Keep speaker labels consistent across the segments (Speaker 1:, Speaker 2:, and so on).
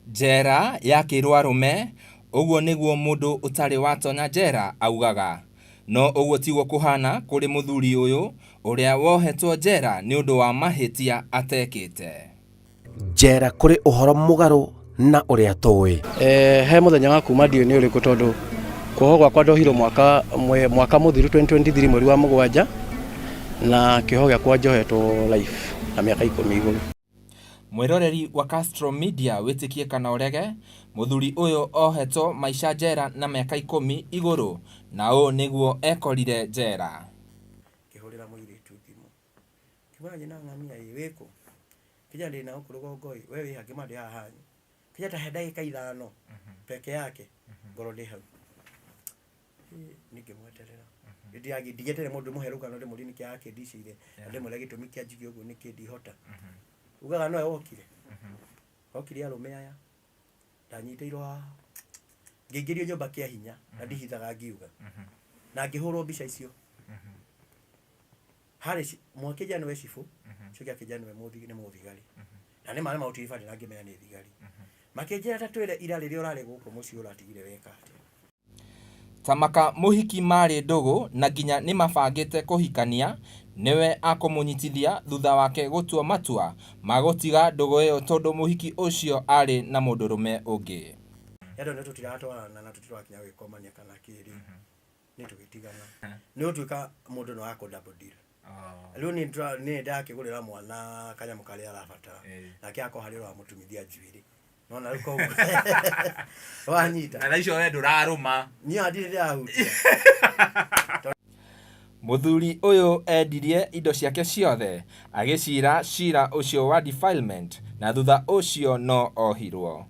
Speaker 1: Njera yakĩirwo arũme, ũguo nĩguo mũndũ ũtarĩ watonya njera augaga. No ũguo tiguo kũhana kũrĩ mũthuri ũyũ ũrĩa wohetwo njera nĩ ũndũ wa mahĩtia atekĩte.
Speaker 2: Njera kũrĩ ũhoro mũgarũ na ũrĩa tũĩ.
Speaker 3: He mũthenya wa kuma ndiũĩ nĩ ũrĩkũ tondũ kuohwo gwakwa ndohirwo mwaka mwaka mũthiru 2023 mweri wa 7 na kĩoho gĩakwa njohetwo life na mĩaka 10 igũrũ.
Speaker 1: Mwĩroreri wa Castro Media wĩtĩkie kana ũrege, mũthuri ũyũ ohetwo maica njera na mĩaka 10 igũrũ na ũũ nĩguo ekorire njera.
Speaker 4: Ngĩhũrĩra mũirĩtu thimũ, ngĩmwĩra nyina ng'ania ĩ wĩkũ? Kĩnjĩra ndĩ na gũkũ rũgongo ĩ, we wĩ ha? Ngĩmwĩra ndĩ haha hanyu. Kĩnjĩra ta he ndagĩka 5 peke yake ngorwo ndĩ hau. Niĩ ngĩmweterera. Ndigĩeterere mũndũ ndĩmũhe rũgano ndĩmũrie nĩkĩ arakĩndicĩire na ndĩmwĩre gĩtũmi kĩa njuge ũguo nĩkĩ ndihota. Ugaga nowe wokire? Okire arũme aya, ndanyitĩirwo haha, ngĩingĩrio nyũmba kĩa hinya na ndihithaga ngiuga. Na ngĩhũrwo mbica icio. Harĩ ũmwe akĩnjĩra nĩwe cibũ, ũcio ũngĩ akĩnjĩra nĩwe nĩ mũthigari. Na nĩ ma nĩ marutire ibandĩ na ngĩmenya nĩ thigari. Makĩnjĩra ta twĩre ira rĩrĩa ũrarĩ gũkũ mũciĩ ũratigire weka atĩa.
Speaker 1: Tamaka mũhiki marĩ ndũgũ na nginya nĩmabangĩte kũhikania, nĩwe akũmũnyitithia thutha wake gũtua matua ma gũtiga ndũgũ ĩyo tondũ mũhiki ũcio arĩ na mũndũrũme ũngĩ.
Speaker 4: Nĩ andũ tũtiratwarana na tũtirakinya gwĩkomania kana kĩrĩ, nĩ tũgĩtigana. Nĩ gũtuĩka mũndũ nĩ wa kũ double deal. Rĩu niĩ ndakĩgũrĩra mwana kanyamũ karĩa arabatara, nake akorwo harĩ ũramũtumithia njuĩrĩ. Nona rĩu koguo wanyita.
Speaker 1: Na thaa icio we ndũrarũma.
Speaker 4: Niĩ ona ndirĩ ndĩrahutia.
Speaker 1: Mũthuri ũyũ endirie indo ciake ciothe agĩcira cira ũcio wa defilement na thutha ũcio no ohirwo.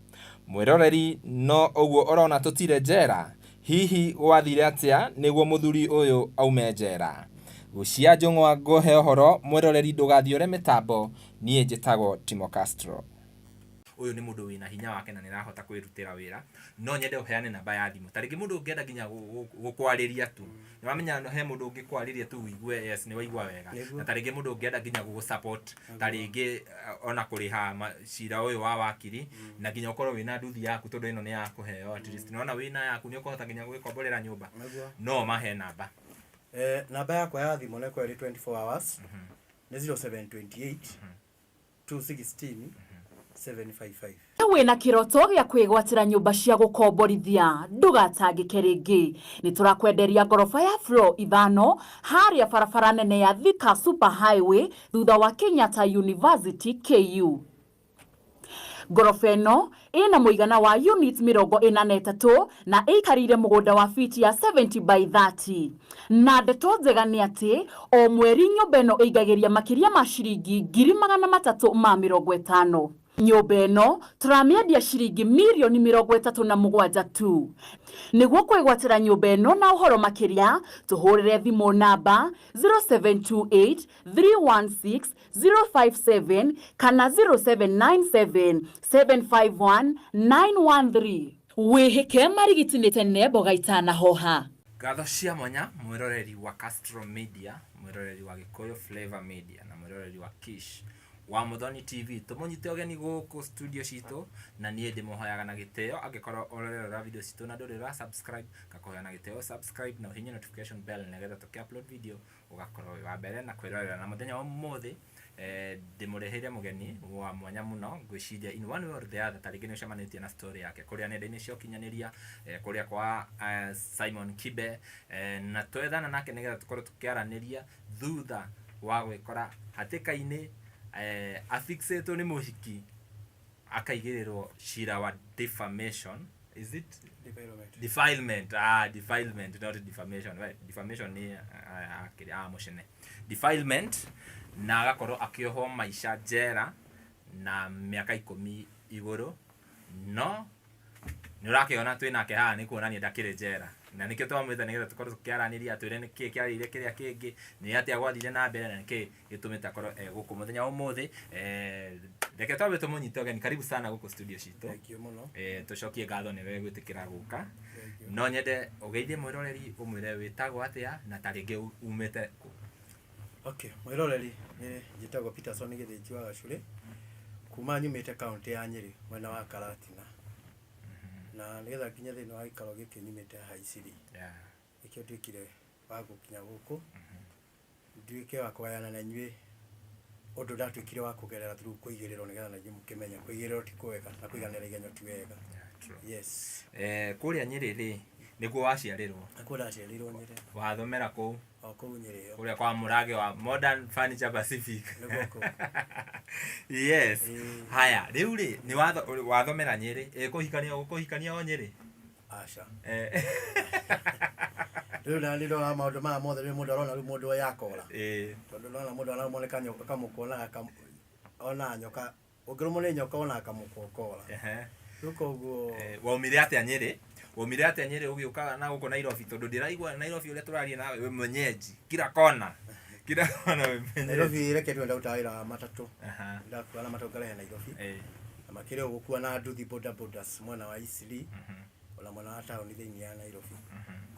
Speaker 1: Mwĩroreri no ũguo ũrona tũtirĩ njera, hihi gwathire atĩa nĩguo mũthuri ũyũ aume njera? Gucia njũng'wa ngũhe ũhoro mwĩroreri ndũgathiore mĩtambo, niĩ njĩtagwo Timo Castro. Ũyũ nĩ mũndũ wĩna hinya wake na nĩ arahota kwĩrutĩra wĩra, no nyende ũheane namba ya thimũ. Ta rĩngĩ mũndũ ũngĩenda nginya gũkwarĩria tu, nĩ wamenya he mũndũ ũngĩkwarĩria tu ũigue yes nĩ waigua wega. Na ta rĩngĩ mũndũ ũngĩenda nginya gũgũ support, ta rĩngĩ ona kũrĩha cira ũyũ wa wakiri, na nginya ũkorwo wĩna nduthi yaku tondũ ĩno nĩ ya kũheo at least. Nĩwona wĩna yaku nĩ ũkũhota nginya gwĩkomborera nyũmba. No ũmahe namba.
Speaker 4: Namba yakwa ya thimũ na ĩkoragwo ĩrĩ 24 hours, nĩ 0728 216 755.
Speaker 5: Wĩna kĩroto gĩa kwĩgwatĩra nyũmba cia gũkomborithia, ndũgatangĩke rĩngĩ. Nĩ tũrakwenderia ngoroba ya floor 5 harĩa barabara nene ya Thika Super Highway thutha wa Kenyatta University KU. Ngoroba ĩno ĩna mũigana wa units 43 na ĩikarĩire mũgũnda wa fiti ya 70 by 30. Na ndeto njega nĩ atĩ o mweri nyũmba ĩno ĩingagĩria makĩria ma ciringi 350,000. Nyũmba ĩno tũramĩendia ciringi mirioni 37 tu. Nĩguo kwĩgwatĩra nyũmba ĩno na ũhoro makĩria, tũhũrĩre thimũ namba 0728 316 057 kana 0797 751 913. Wĩhĩke marigiti nĩ tene mboga itanahoha.
Speaker 1: Ngatho cia mwanya mwĩroreri wa Castro Media, mwĩroreri wa Gĩkũyũ Flavor Media na mwĩroreri wa Kish wa Muthoni TV. Tũmũnyite ũgeni gũkũ studio citũ na niĩ ndĩmũhoyaga na gĩtĩo angĩkorwo ũrerorera video citũ na ndũrĩ ũra subscribe, ngakũhoya na gĩtĩo subscribe na ũhihinye notification bell nĩgetha tũkĩ upload video ũgakorwo wĩ wa mbere na kwĩrorera. Na mũthenya wa ũmũthĩ ndĩmũreheire mũgeni wa mwanya mũno, ngwĩciria in one way or the other ta rĩngĩ nĩ ũcemanĩtie na story yake kũrĩa nenda-inĩ cia ũkinyanĩria, kũrĩa kwa Simon Kibe, na twethana nake nĩgetha tũkorwo tũkĩaranĩria thutha wa gwĩkora hatĩka-inĩ, afixĩtwo nĩ mũhiki akaigĩrĩrwo cira wa defamation. Is it?
Speaker 4: Defilement.
Speaker 1: Defilement. Defilement, not defamation. Right. Defamation ni mũcene. Defilement na agakorwo akĩohwo maica njera na mĩaka 10 igũrũ, no nĩ ũrakĩona twĩ nake haha nĩ kuonania ndakĩrĩ njera, na nĩkĩo twamwĩta nĩgetha tũkorwo tũkĩaranĩria, atwĩre nĩkĩĩ kĩarĩire kĩrĩa kĩngĩ, nĩ atĩa gwathire na mbere na nĩkĩĩ gĩtũmĩte akorwo e gũkũ mũthenya wa ũmũthĩ. Reke twambe tũmũnyite ũgeni. Karibu sana gũkũ studio citũ.
Speaker 4: Thank you mũno.
Speaker 1: Tũcokie ngatho nĩwe gwĩtĩkĩra gũka. No nyende ũgeithie mwĩroreri ũmwĩre wĩtagwo atĩa na ta rĩngĩ umĩte kũ.
Speaker 4: Okay, mwĩroreri, nĩ njĩtagwo Peterson Gĩthĩnji wa Gacũrĩ. Kuma nyumĩte kaũntĩ ya Nyĩrĩ mwena wa Karatina, na nĩgetha nginye thĩinĩ wa gĩikaro gĩkĩ nyumĩte haha Isili. Nĩkĩo nduĩkire wa gũkinya gũkũ, nduĩke wa kũgayana na inyuĩ ũndũ ndatuĩkire wa kũgerera through kũigĩrĩrwo, nĩgetha na inyuĩ mũkĩmenye kũigĩrĩrwo ti kwega na kũiganĩra igenyo ti wega.
Speaker 1: Yeah, true.
Speaker 4: Yes.
Speaker 1: Kũrĩa Nyĩrĩ rĩ, nĩkuo waciarĩrwo?
Speaker 4: Nakuo ndaciarĩirwo Nyĩrĩ.
Speaker 1: Wathomera kũu?
Speaker 4: O kũu Nyĩrĩ ĩyo.
Speaker 1: Kũrĩa kwa Mũrage wa Modern Furniture Pacific.
Speaker 4: Nĩguo kũu.
Speaker 1: Yes.
Speaker 4: Ĩĩ.
Speaker 1: Haya, rĩu rĩ, nĩ wathomera Nyĩrĩ, ĩ kũhikania ũkũhikania o Nyĩrĩ?
Speaker 4: Aca.
Speaker 1: Eh.
Speaker 4: Rĩu na nĩ ndona maũndũ maya mothe, rĩu mũndũ arona rĩu mũndũ oya akora. Tondũ ndona mũndũ ararũmwo nĩ kanyoka kamũkwa na ona nyoka, ũngĩrũmwo nĩ nyoka ona kamũkwa ũkora. Rĩu koguo
Speaker 1: Waumire atĩa Nyĩrĩ? Waumire atĩa Nyĩrĩ ũgĩũka na gũkũ Nairobi? Tondũ ndĩraigua Nairobi ũrĩa tũraria nawe wĩ mwenyeji. Kila kona. Kila kona wĩ mwenyeji.
Speaker 4: Nairobi reke tuwe ndaruta wĩra wa matatũ. Ndakua na matatũ ngarehe Nairobi. Na makĩria gũkua na nduthi boda bodas mwena wa Eastleigh, ona mwena wa taũni thĩinĩ ya Nairobi.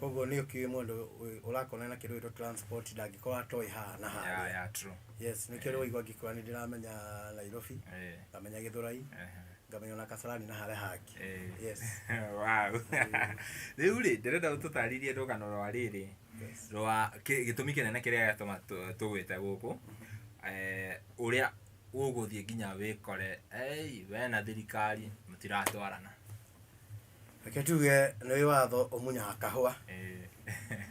Speaker 4: Koguo nĩ ũkĩũĩ mũndũ ũrakona na kĩndũ gĩtwo transport ndangĩkorwo atoĩ haha na harĩa.
Speaker 1: Yeah, true.
Speaker 4: Yes, nĩkĩo rĩu waigua ngĩkwĩra nĩ ndĩramenya Nairobi, ngamenya Gĩthũrai, ngamenya ona Kasarani na harĩa hangĩ. Yes.
Speaker 1: Wow. Rĩu rĩ, ndĩrenda ũtũtarĩrie rũgano rwa rĩrĩ, rwa gĩtũmi kĩnene kĩrĩa gĩatũma tũgwĩte gũkũ, ũrĩa ũgũthiĩ nginya wĩkore, ei, we na thirikari mũtiratwarana.
Speaker 4: Reke tuge nĩ watho ũmunyaga kahũa.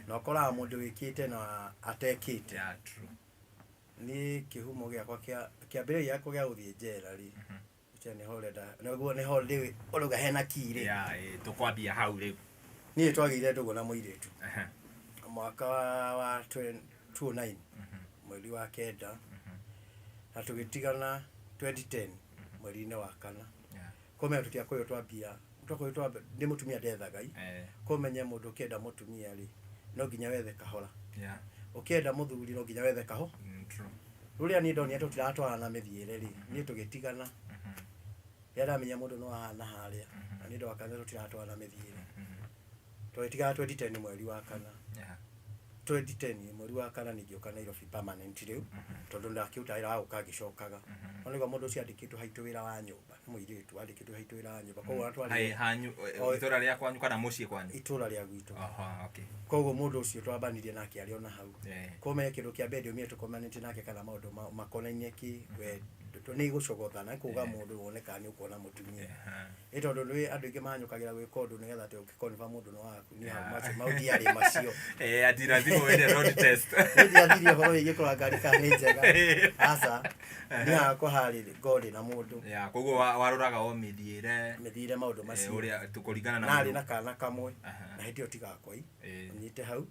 Speaker 4: Na ũkoraga mũndũ wĩkĩte na atekĩte.
Speaker 1: Yeah, true.
Speaker 4: Niĩ kĩhumo gĩakwa kĩa kĩambĩrĩria gĩakwa gĩa gũthiĩ njera rĩ, ũcio nĩho ũrenda, nĩguo nĩho ndĩ ũrauga hena key rĩ.
Speaker 1: Yeah, tũkwambia hau rĩu.
Speaker 4: Niĩ twagĩire ndũgũ na mũirĩtu mwaka wa 2009 mweri wa 9, na tũgĩtigana 2010 mweri-inĩ wa 4. Kũmenya tũtiakorirwo twambia, twakorirwo twambia, nĩ mũtumia ndethaga i. Kũmenya mũndũ ũkĩenda mũtumia rĩ, no nginya wethe kahora. Ũkĩenda mũthuri no nginya wethe kaho.
Speaker 1: True.
Speaker 4: Rũrĩa niĩ ndonire tũtiratwarana mĩthiĩre rĩ, niĩ tũgĩtigana. Rĩrĩa ndamenya mũndũ no ahana harĩa, na niĩ ndoka tũtiratwarana mĩthiĩre. Tũgĩtigana 2010 mweri wa 4. 2010 mweri wa 4 ningĩũka Nairobi permanent rĩu, tondũ ndakĩruta wĩra wa gũka ngĩcokaga. No nĩguo mũndũ ũcio andĩkĩtwo haitũ wĩra wa nyũmba, nĩ mũirĩtu andĩkĩtwo haitũ wĩra wa nyũmba. Koguo ona
Speaker 1: Hai,
Speaker 4: twarĩ
Speaker 1: hanyu, itũra rĩa kwanyu kana mũciĩ kwanyu?
Speaker 4: Itũra rĩa gwitũ.
Speaker 1: Aha, okay.
Speaker 4: Koguo mũndũ ũcio twambanirie nake arĩ ona hau.
Speaker 1: Koguo
Speaker 4: menye kĩndũ kĩa mbere ndiumire tũkomanĩtie nake kana maũndũ makonainie kĩ, we, nĩ gũcogothana, nĩ kuga mũndũ wone kana nĩ ũkuona mũtumia. Ĩ tondũ nĩ andũ aingĩ mahanyũkagĩra gwĩka ũndũ nĩgetha atĩ ũkĩconfirm mũndũ nĩ waku, niĩ hau macio mau ndiarĩ macio.
Speaker 1: Ati lazima uende road test.
Speaker 4: Niĩ ndiathirie ũhoro wĩgiĩ kũrora ngari kana nĩ njega. Aca. Niĩ hakwa harĩ ngorĩ na mũndũ.
Speaker 1: Yeah, koguo waroraga o mĩthiĩre.
Speaker 4: Mĩthiĩre maũndũ macio.
Speaker 1: Ũrĩa tũkũringana na
Speaker 4: Narĩ
Speaker 1: mũndũ.
Speaker 4: na kana kamwe. Na hĩndĩ ĩyo tigakwa i. Ũnyite hau.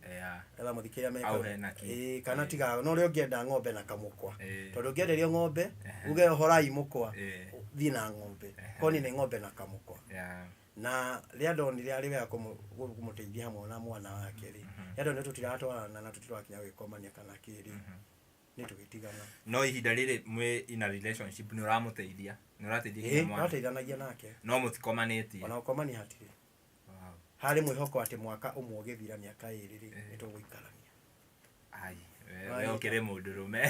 Speaker 4: Etha mũthikĩria meka.
Speaker 1: Au hena kĩ.
Speaker 4: Kana tiga, no ũrĩa ũngĩenda ng'ombe na kamũkwa. Tondũ ũngĩenderio ng'ombe, uge horai mũkwa, thiĩ na ng'ombe. Korwo nĩ ng'ombe na kamũkwa. Na rĩrĩa ndonire arĩ wega kũmũteithia hamwe na mwana wake rĩ, rĩrĩa ndonire tũtiratwarana na tũtirakinya gwĩkomania kana kĩ rĩ, nĩ tũgĩtigana.
Speaker 1: No ihinda rĩrĩ mwĩ in a relationship nĩ ũramũteithia? Nĩ ũrateithia nginya mwana?
Speaker 4: Tũrateithanagia nake.
Speaker 1: No mũtikomanĩtie?
Speaker 4: Ona gũkomania hatirĩ.
Speaker 1: Wow.
Speaker 4: Harĩ mwĩhoko atĩ mwaka ũmwe ũgĩthira mĩaka 2 rĩ, nĩ tũgũikarania.
Speaker 1: Ai, we ũkĩrĩ mũndũrũme.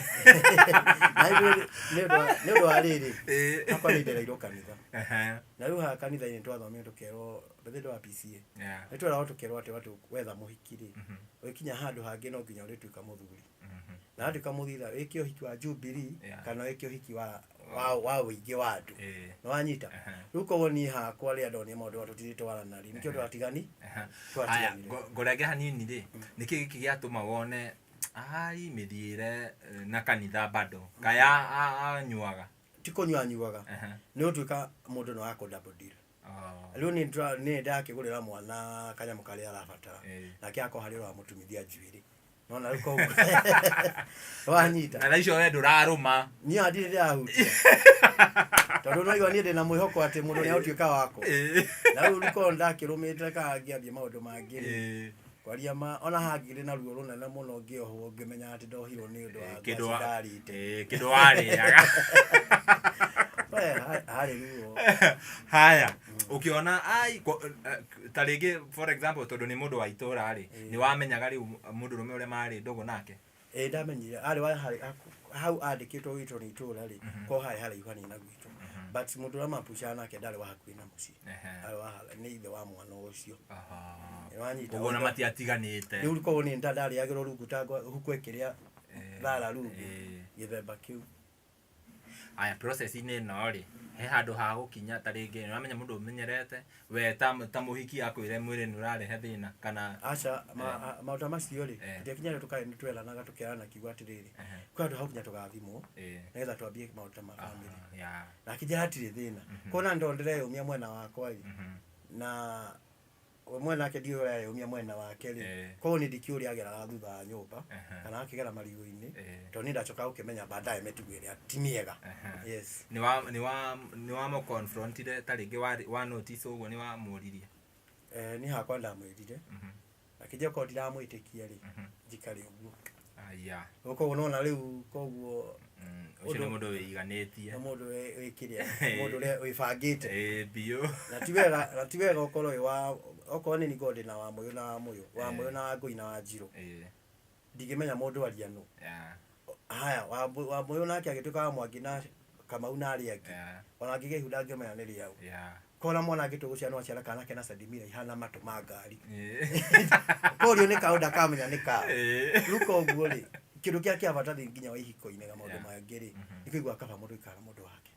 Speaker 4: Na ithuĩ nĩ ũndũ wa rĩrĩ, hakwa nĩ ndereirwo kanitha. Na rĩu haha kanitha-inĩ twathomire tũkerwo, mbere wa PCA. Nĩ tweragwo tũkerwo atĩ watu wetha mũhiki rĩ, ũgĩkinya handũ hangĩ no nginya ũrĩtuĩka mũthuri. Na watuĩka mũthuri wĩke ũhiki wa Jubilee, kana wĩke ũhiki wa ũingĩ wa andũ. Nĩ wanyita? Rĩu koguo niĩ hakwa rĩrĩa ndonire maũndũ maya tũtiritwarana rĩ, nĩkĩo twatigani?
Speaker 1: Haya,
Speaker 4: Twatiganire.
Speaker 1: ngũrenge hanini rĩ, nĩkĩ gĩkĩ gĩatũma wone ai mĩthiĩre na kanitha bado kaya anyuaga?
Speaker 4: Ti kũnyua anyuaga. Nĩ ũtuĩka mũndũ nĩ wa kũ double deal. Rĩu nĩ ndakĩgũrĩra mwana kanyamũ karĩa arabatara. Nake akorwo harĩ ũramũtumithia njuĩrĩ. Nona rĩu koguo. Wanyita.
Speaker 1: Na thaa icio we ndũrarũma.
Speaker 4: Niĩ ona ndirĩ ndĩrahutia. Tondũ no igua niĩ ndĩna mwĩhoko atĩ mũndũ nĩagũtuĩka wakwa. Na rĩu rĩkorwo ndakĩrũmĩte kana ngĩambia maũndũ mangĩ rĩ. Kwaria ma, ona hangĩrĩ na ruo rũnene mũno ngĩohwo ngĩmenya atĩ ndohirwo nĩ ũndũ wa
Speaker 1: Kĩndũ
Speaker 4: ngwacĩ ndarĩte.
Speaker 1: Kĩndũ warĩaga.
Speaker 4: We, harĩ ruo.
Speaker 1: Haya, ũkĩona ai, ta rĩngĩ for example tondũ nĩ mũndũ wa itũũra rĩ, nĩ wamenyaga rĩu mũndũrũme ũrĩa marĩ ndũgũ nake?
Speaker 4: Ndamenyire, arĩ wa harĩ, hau andĩkĩtwo gwitũ nĩ itũũra rĩ, korwo harĩ haraihu hanini na gwitũ. But mũndũ ũrĩa mapucaga nake ndarĩ wa hakuhĩ na mũciĩ. Arĩ wa nĩ ithe wa mwana ũcio. Nĩwanyita?
Speaker 1: Ũguo na matiatiganĩte.
Speaker 4: Rĩu koguo nĩ ndarĩagĩrwo rungu ta huku ĩkĩrĩa thara rungu, gĩthemba kĩu.
Speaker 1: Aya, process-inĩ ĩno rĩ, he handũ ha gũkinya ta rĩngĩ nĩũramenya mũndũ ũmenyerete we ta mũhiki akwĩre mwĩrĩ nĩ ũrarehe thĩna kana?
Speaker 4: Aca, maũndũ ta macio rĩ, tũtiakinya tũkarĩ nĩ tweranaga tũkerana kiugo atĩrĩrĩ, kwĩ handũ hau nginya tũgathimwo nĩgetha twambie maũndũ ta ma family. Na akĩnjĩra hatirĩ thĩna. Koguo na ndona ndĩreyũmia mwena wakwa rĩ, na we mwena wake ndiũĩ ũrĩa areyũmia mwena wake rĩ. Koguo niĩ ndikĩũĩ ũrĩa ageraga thutha wa nyũmba kana akĩgera marigũ-inĩ, tondũ niĩ ndacoka gũkĩmenya baadaye mĩtugo ĩrĩa ti mĩega. Yes.
Speaker 1: Nĩ wa mũconfrontire ta rĩngĩ wa notice ũguo nĩ wamũririe?
Speaker 4: Eh, niĩ hakwa ndamwĩrire, akĩnjĩra korwo ndiramwĩtĩkia rĩ, njikare ũguo.
Speaker 1: Aya.
Speaker 4: Koguo nona rĩu koguo
Speaker 1: Ũcio nĩ mũndũ wĩiganĩtie.
Speaker 4: Nĩ mũndũ wĩkĩrĩa mũndũ ũrĩa wĩbangĩte.
Speaker 1: Ĩĩ biũ.
Speaker 4: Na ti wega ũkorwo wĩ wa okorwo nĩ nikorwo ndĩna wa mũyũ na wa mũyũ wa mũyũ na wa ngũi na wa njirũ, ndingĩmenya mũndũ aria nũ. Haya, wa mũyũ nake agĩtuĩka wa mwangi na kamau na arĩa angĩ, ona angĩgĩa ihu ndangĩmenya nĩ rĩaũ. Kona mwana angĩtua gũciara no aciara kana kena cendimita ihana matũ ma ngari, korio nĩ kaũ ndakamenya nĩ kaũ. Rĩu koguo rĩ, kĩndũ kĩrĩa kĩa bata thĩ nginya wa ihiko-inĩ na maũndũ mangĩ rĩ, nĩ kũigua kaba mũndũ aikara na mũndũ wake,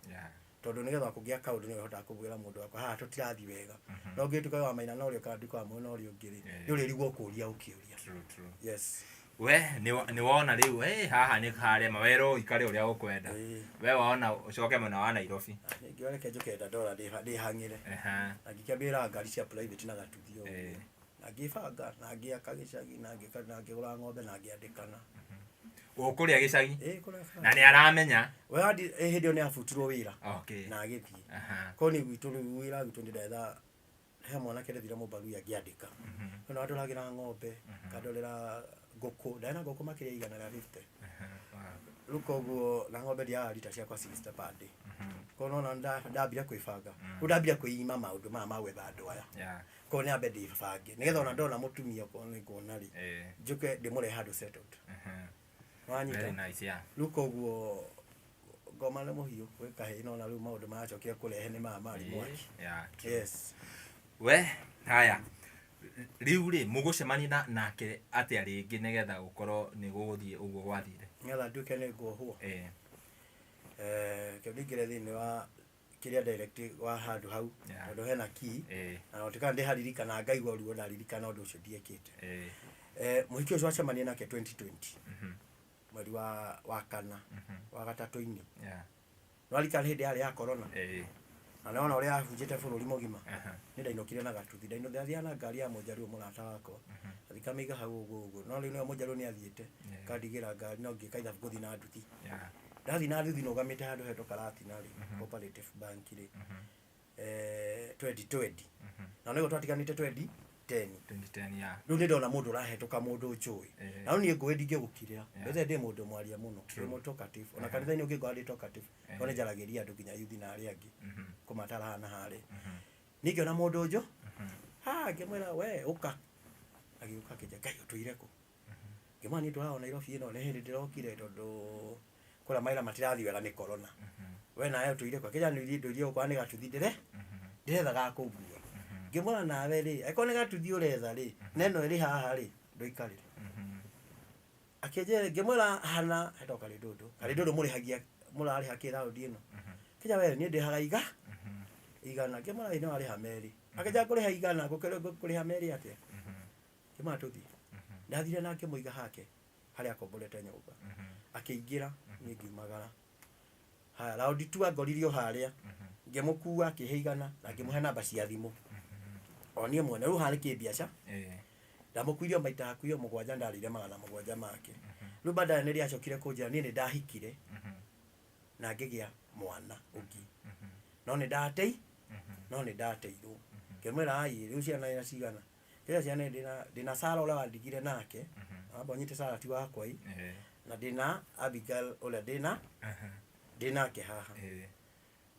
Speaker 4: tondũ nĩgetha kũgĩa kaũndũ nĩ ũhotaga kũbwĩra mũndũ wakwa haha tũtirathiĩ wega. No ũngĩtuĩka wa maina na ũrĩa kana nduĩke wa mũyũ na ũrĩa ũngĩ rĩ, nĩ ũrĩrigwo kũũria ũkĩũria.
Speaker 1: True, true.
Speaker 4: Yes.
Speaker 1: We nĩ wona rĩu haha nĩ harema werwo ũikare ũrĩa ũkwenda. We wona ũcoke mwena wa Nairobi.
Speaker 4: Ningĩ reke njũke Dandora ndĩhang'ĩre. Na ngĩkĩambĩrĩra ngari cia private na gatuthi ũguo, na ngĩbanga na ngĩaka gĩcagi na ngĩka na ngĩgũra ng'ombe na ngĩandĩkana.
Speaker 1: Ũkũrĩa gĩcagi?
Speaker 4: Ĩĩ, kũrĩa.
Speaker 1: Na nĩ aramenya?
Speaker 4: We andi hĩndĩ ĩyo nĩ abutirwo wĩra na agĩthiĩ. Korwo nĩ gwitũ rĩu wĩra gwitũ nĩ ndetha he mwanake ndethire mũmbaruya ngĩandĩka no andoragĩra ng'ombe, kandorera ngũkũ, ndarĩ na ngũkũ makĩria 150. Rĩu koguo na ng'ombe ndiagaga rita ciakwa 60 per day. Koguo nona ndambire kwĩbanga, rĩu ndambire kwĩima maũndũ maya ma gwetha andũ aya. Koguo nyambe ndĩbange nĩgetha ona ndona mũtumia okorwo nĩ nguona rĩ, njũke ndĩmũrehe handũ settled. Wanyita?
Speaker 1: Very nice, yeah.
Speaker 4: Rĩu koguo ngoma nĩ mũhiũ gwĩ kahĩĩ nona rĩu maũndũ maracokire kũrehe nĩ maya marĩ mwaki.
Speaker 1: Yeah, true.
Speaker 4: Yes.
Speaker 1: We haya, rĩu rĩ mũgũcemania nake atĩa rĩngĩ nĩgetha gũkorwo nĩ gũgũthiĩ ũguo gwathire?
Speaker 4: Nĩgetha nduĩke nĩ nguohwo, kĩo ndingĩre thĩinĩ wa kĩrĩa direct wa handũ hau, tondũ hena key, na gũtuĩka ndĩharirikana ngaigua ruo ndaririkana ũndũ ũcio ndiekĩte. Mũhiki ũcio wacemania nake 2020 mweri wa kana wa gatatũ-inĩ. Nĩwaririkana hĩndĩ yarĩ ya corona, na nĩwona ũrĩa yahunjĩte bũrũri mũgima. Nĩ ndainũkire na gatuthi, ndathiaga na ngari ya mũnjaruo mũrata wakwa, athi kamĩiga hau ũguo ũguo, no rĩu nĩwe mũnjaruo nĩ athiĩte kandigĩra ngari, no ngĩka ithabu ngũthiĩ na nduthi. Ndathiĩ na nduthi nũgamĩte handũ hetwo Karatina rĩ, Cooperative Bank rĩ, 2020, na nĩguo twatiganĩte 2010.
Speaker 1: 2010, yeah.
Speaker 4: Rĩu nĩ ndona mũndũ ũrahetũka, mũndũ njũĩ, na rĩu niĩ ngũĩ ndingĩgũkirĩra. Mbere ndĩ mũndũ mwaria mũno, ndĩ mũndũ talkative, ona kanitha-inĩ ũngĩngora ndĩ talkative, tondũ nĩ njaragĩria andũ nginya yuthi na arĩa angĩ kũmatara haha na harĩa. Niĩ ngĩona mũndũ njũ ha, ngĩmwĩra, "We ũka." Agĩũka akĩnjĩra, "Ngai, ũtũire kũ?" Ngĩmwĩra, "Niĩ ndũraga Nairobi ĩno, nĩ hĩndĩ ndĩrokire tondũ kũrĩa mawĩra matirathiĩ wega nĩ corona. We nawe ũtũire kũ?" Akĩnjĩra, "Niĩ ndũire gũkũ nĩ gatuthi ndĩre ndĩretha ga kũngua." Ngĩmwĩra, "Nawe rĩ, angĩkorwo nĩ gatuthi ũretha rĩ, na ĩno ĩrĩ haha rĩ, ndũikarĩre." Akĩnjĩra, ngĩmwĩra, "Hana hetagwo Karĩndũndũ, Karĩndũndũ mũrĩhagia mũrarĩha kĩ raũndi ĩno?" Akĩnjĩra, "We niĩ ndĩhaga 100." Ngĩmwĩra, "Ĩ nĩ warĩha merĩ." Akĩnjĩra, "Ngũrĩha 100 ngũkĩrĩha merĩ atĩa?" Ngĩmwĩra, "Tũthiĩ." Ndathire na ngĩmũiga hake harĩa akomborete nyũmba, akĩingĩra, niĩ ngiumagara. Haya, raundi tu angorire o harĩa, ngĩmũkua, akĩhe 100 na ngĩmũhe namba cia thimũ o niĩ mwene. Rĩu haha nĩ kĩmbiaca. Ndamũkuire o maita hakuhĩ o mũgwanja, ndarĩire 700 make. Rĩu baadaye nĩ rĩacokire kũnjĩra niĩ nĩ ndahikire na ngĩgĩa mwana ũngĩ, no nĩ ndateirwo. Ngĩmwĩra, "Ai, rĩu ciana ina cigana?" Kĩrĩa ciana ndĩna Sara ũrĩa wandigire nake, amba ũnyite Sara ti wakwa i, na ndĩna Abigail ũrĩa ndĩnake haha.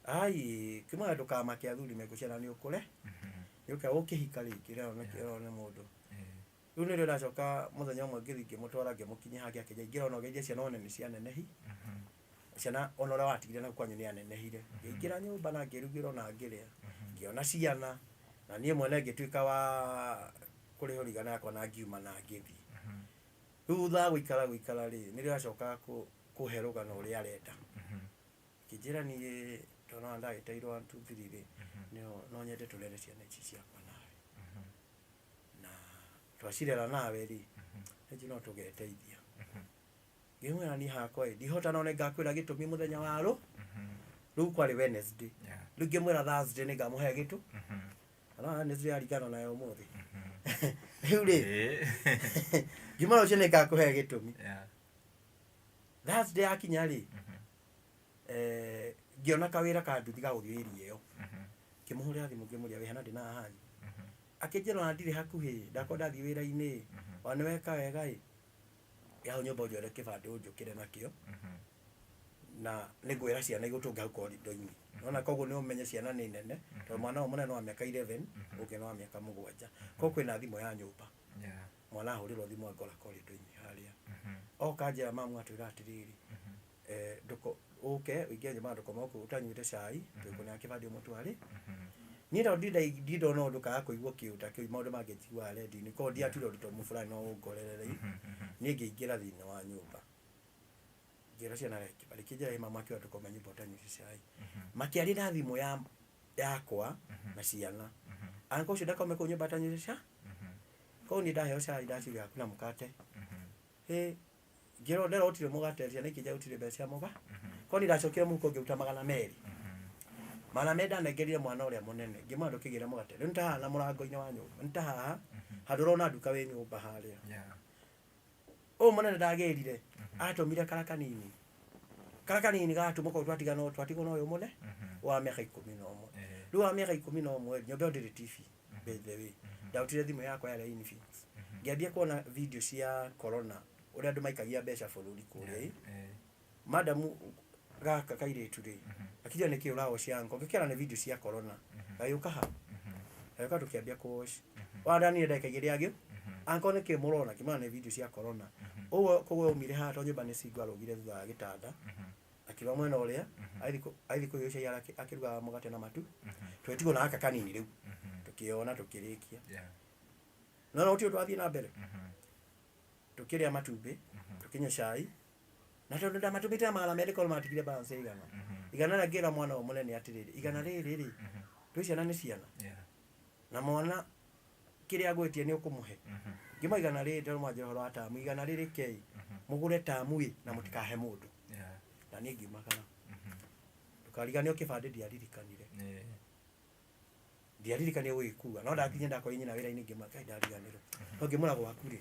Speaker 4: Ai, kĩmwĩra, "Ndũkamake, athuri mekũciana nĩ ũkũre nĩ ũke ũkĩhika rĩngĩ." Rĩo nĩ mũndũ rĩu nĩrĩo ndacoka mũthenya ũmwe ngĩthiĩ ngĩmũtwara ngĩmũkinyia hake, akĩnjĩra, "Ingĩra ona ũgeithie ciana one nĩ cianenehi." Ciana ona ũrĩa watigire na kwanyu nĩ anenehire. Ngĩingĩra nyũmba na ngĩrugĩrwo na ngĩrĩa, ngĩona ciana, na niĩ mwene ngĩtuĩka wa kũrĩhwo rigana yakwa na ngiuma na ngĩthiĩ. Rĩu thutha wa gũikara gũikara rĩ, nĩrĩo acokaga kũhe rũgano ũrĩa arenda. Akĩnjĩra niĩ tondũ ndagĩteirwo 1 2 3 rĩ, no nyende tũrere ciana ici ciakwa nawe. Na twacirera nawe rĩ, nĩnjũĩ no tũgeteithia. Ngĩmwĩra niĩ hakwa ĩ, ndihota no nĩngakwĩra gĩtũmi mũthenya wa rũ, rĩu kwarĩ Wednesday. Rĩu ngĩmwĩra Thursday nĩngamũhe gĩtũ. Na Wednesday yaringana nayo ũmũthĩ. Rĩu rĩ, ngĩmwĩra ũcio nĩngakũhe gĩtũmi. Thursday yakinya rĩ, ngĩona kawĩra ka nduthi ga gũthiĩ area ĩyo. Ngĩmũhũrĩra thimũ ngĩmũria wĩ hana ndĩ na hanyu. Akĩnjĩra ona ndirĩ hakuhĩ, ndakorwo ndathiĩ wĩra-inĩ, ona nĩweka wega ĩ, hau nyũmba ũnjoere kĩbandĩ ũnjũkĩre nakĩo. Na nĩngwĩra ciana igũtũnge hau korido-inĩ. Nĩwona koguo nĩ ũmenye ciana nĩ nene, tondũ mwana ũyũ mũnene nĩ wa mĩaka 11, ũngĩ nĩ wa mĩaka 7. Koguo kwĩna thimũ ya nyũmba. Mwana ahũrĩrwo thimũ angora korido-inĩ harĩa. Oka anjĩra mamu atwĩra atĩrĩrĩ, ũke ũingĩre nyũmba ndũkome gũkũ ũtanyuĩte cai, tũgũkũnengera kĩbandĩ ũmũtware. Niĩ tondũ ndindona ũndũ kaga kũigua kĩũndũ ta kĩu, maũndũ mangĩ njiguaga redio-inĩ, koguo ndiatuire ũndũ ta fulani no ũngorerere. Niĩ ngĩingĩra thĩinĩ wa nyũmba. Ngĩra ciana reke, marĩkĩnjĩra ĩ mama akiuga ndũkome nyũmba ũtanyuĩte cai. Makĩaria na thimũ yakwa na ciana. Uncle ũcio ndakome kũu nyũmba atanyuĩte cai. Koguo niĩ ndaheo cai ndaciria hakuna mũkate. Ĩ ngĩrwo nderwo gũtirĩ mũgate, ciana ikĩnjĩra gũtirĩ mbeca cia mũga. Koguo niĩ ndacokire mũhuko ngĩruta 200. 200 ndanengerire mwana ũrĩa mũnene, ngĩmwĩra ndũkĩgĩre mũgate. Rĩu nĩ ta haha na mũrango-inĩ wa nyũmba, nĩ ta haha handũ ũrona nduka wĩ nyũmba harĩa. Ũyũ mũnene ndagĩrire, atũmire kara kanini. Kara kanini gatũmwo koguo twatigwo twatigwo na ũyũ mũne wa mĩaka 11. Rĩu wa mĩaka 11 nyũmba ĩyo ndĩrĩ TV by the way. Ndarutire thimũ yakwa yarĩ ya Infinix. Ngĩambia kuona video cia corona ũrĩa andũ maikagia mbeca bũrũri kũrĩa ĩ. Madam gaka kairĩtu rĩ, akĩnjĩra nĩkĩ ũrawocia uncle, ngĩkera nĩ video cia corona. Gagĩũka ha? Gagĩũka tũkĩambia kũwatch. Wandanire ndagĩka igĩrĩ agĩ, uncle nĩkĩ mũrona? Ngĩmwĩra nĩ video cia corona. Ũguo koguo aumire haha tondũ nyũmba nĩ single arũgire thutha wa gĩtanda. Akiuma mwena ũrĩa, agĩthiĩ kũhiũhia cai akĩrugaga mũgate na matu. Twetigwo na gaka kanini rĩu. Tũkĩona tũkĩrĩkia. No no gũtirĩ ũndũ wathiĩ na mbere. Tũkĩrĩa matumbĩ, tũkĩnyua cai. Na tondũ ndamatũmĩte na 200 korwo matigire balance ya igana. Igana rĩrĩa ngĩra mwana ũyũ mũnene atĩrĩrĩ, igana rĩrĩ rĩ, twĩ ciana nĩ ciana. Na mwana kĩrĩa agwĩtia nĩ ũkũmũhe. Ngĩmwa igana rĩrĩ tondũ mwanjĩra ũhoro wa tamu, igana rĩrĩ kei, mũgũre tamu ĩ na mũtikahe mũndũ. Na niĩ ngiumagara. Ndũkariganĩrwo kĩbandĩ ndiaririkanire. Ndiaririkanire gũgĩkua, no ndakinya ndakorire nyina wĩra-inĩ ngĩmwĩra Ngai ndariganĩrwo. No ngĩmwĩra gwaku rĩ,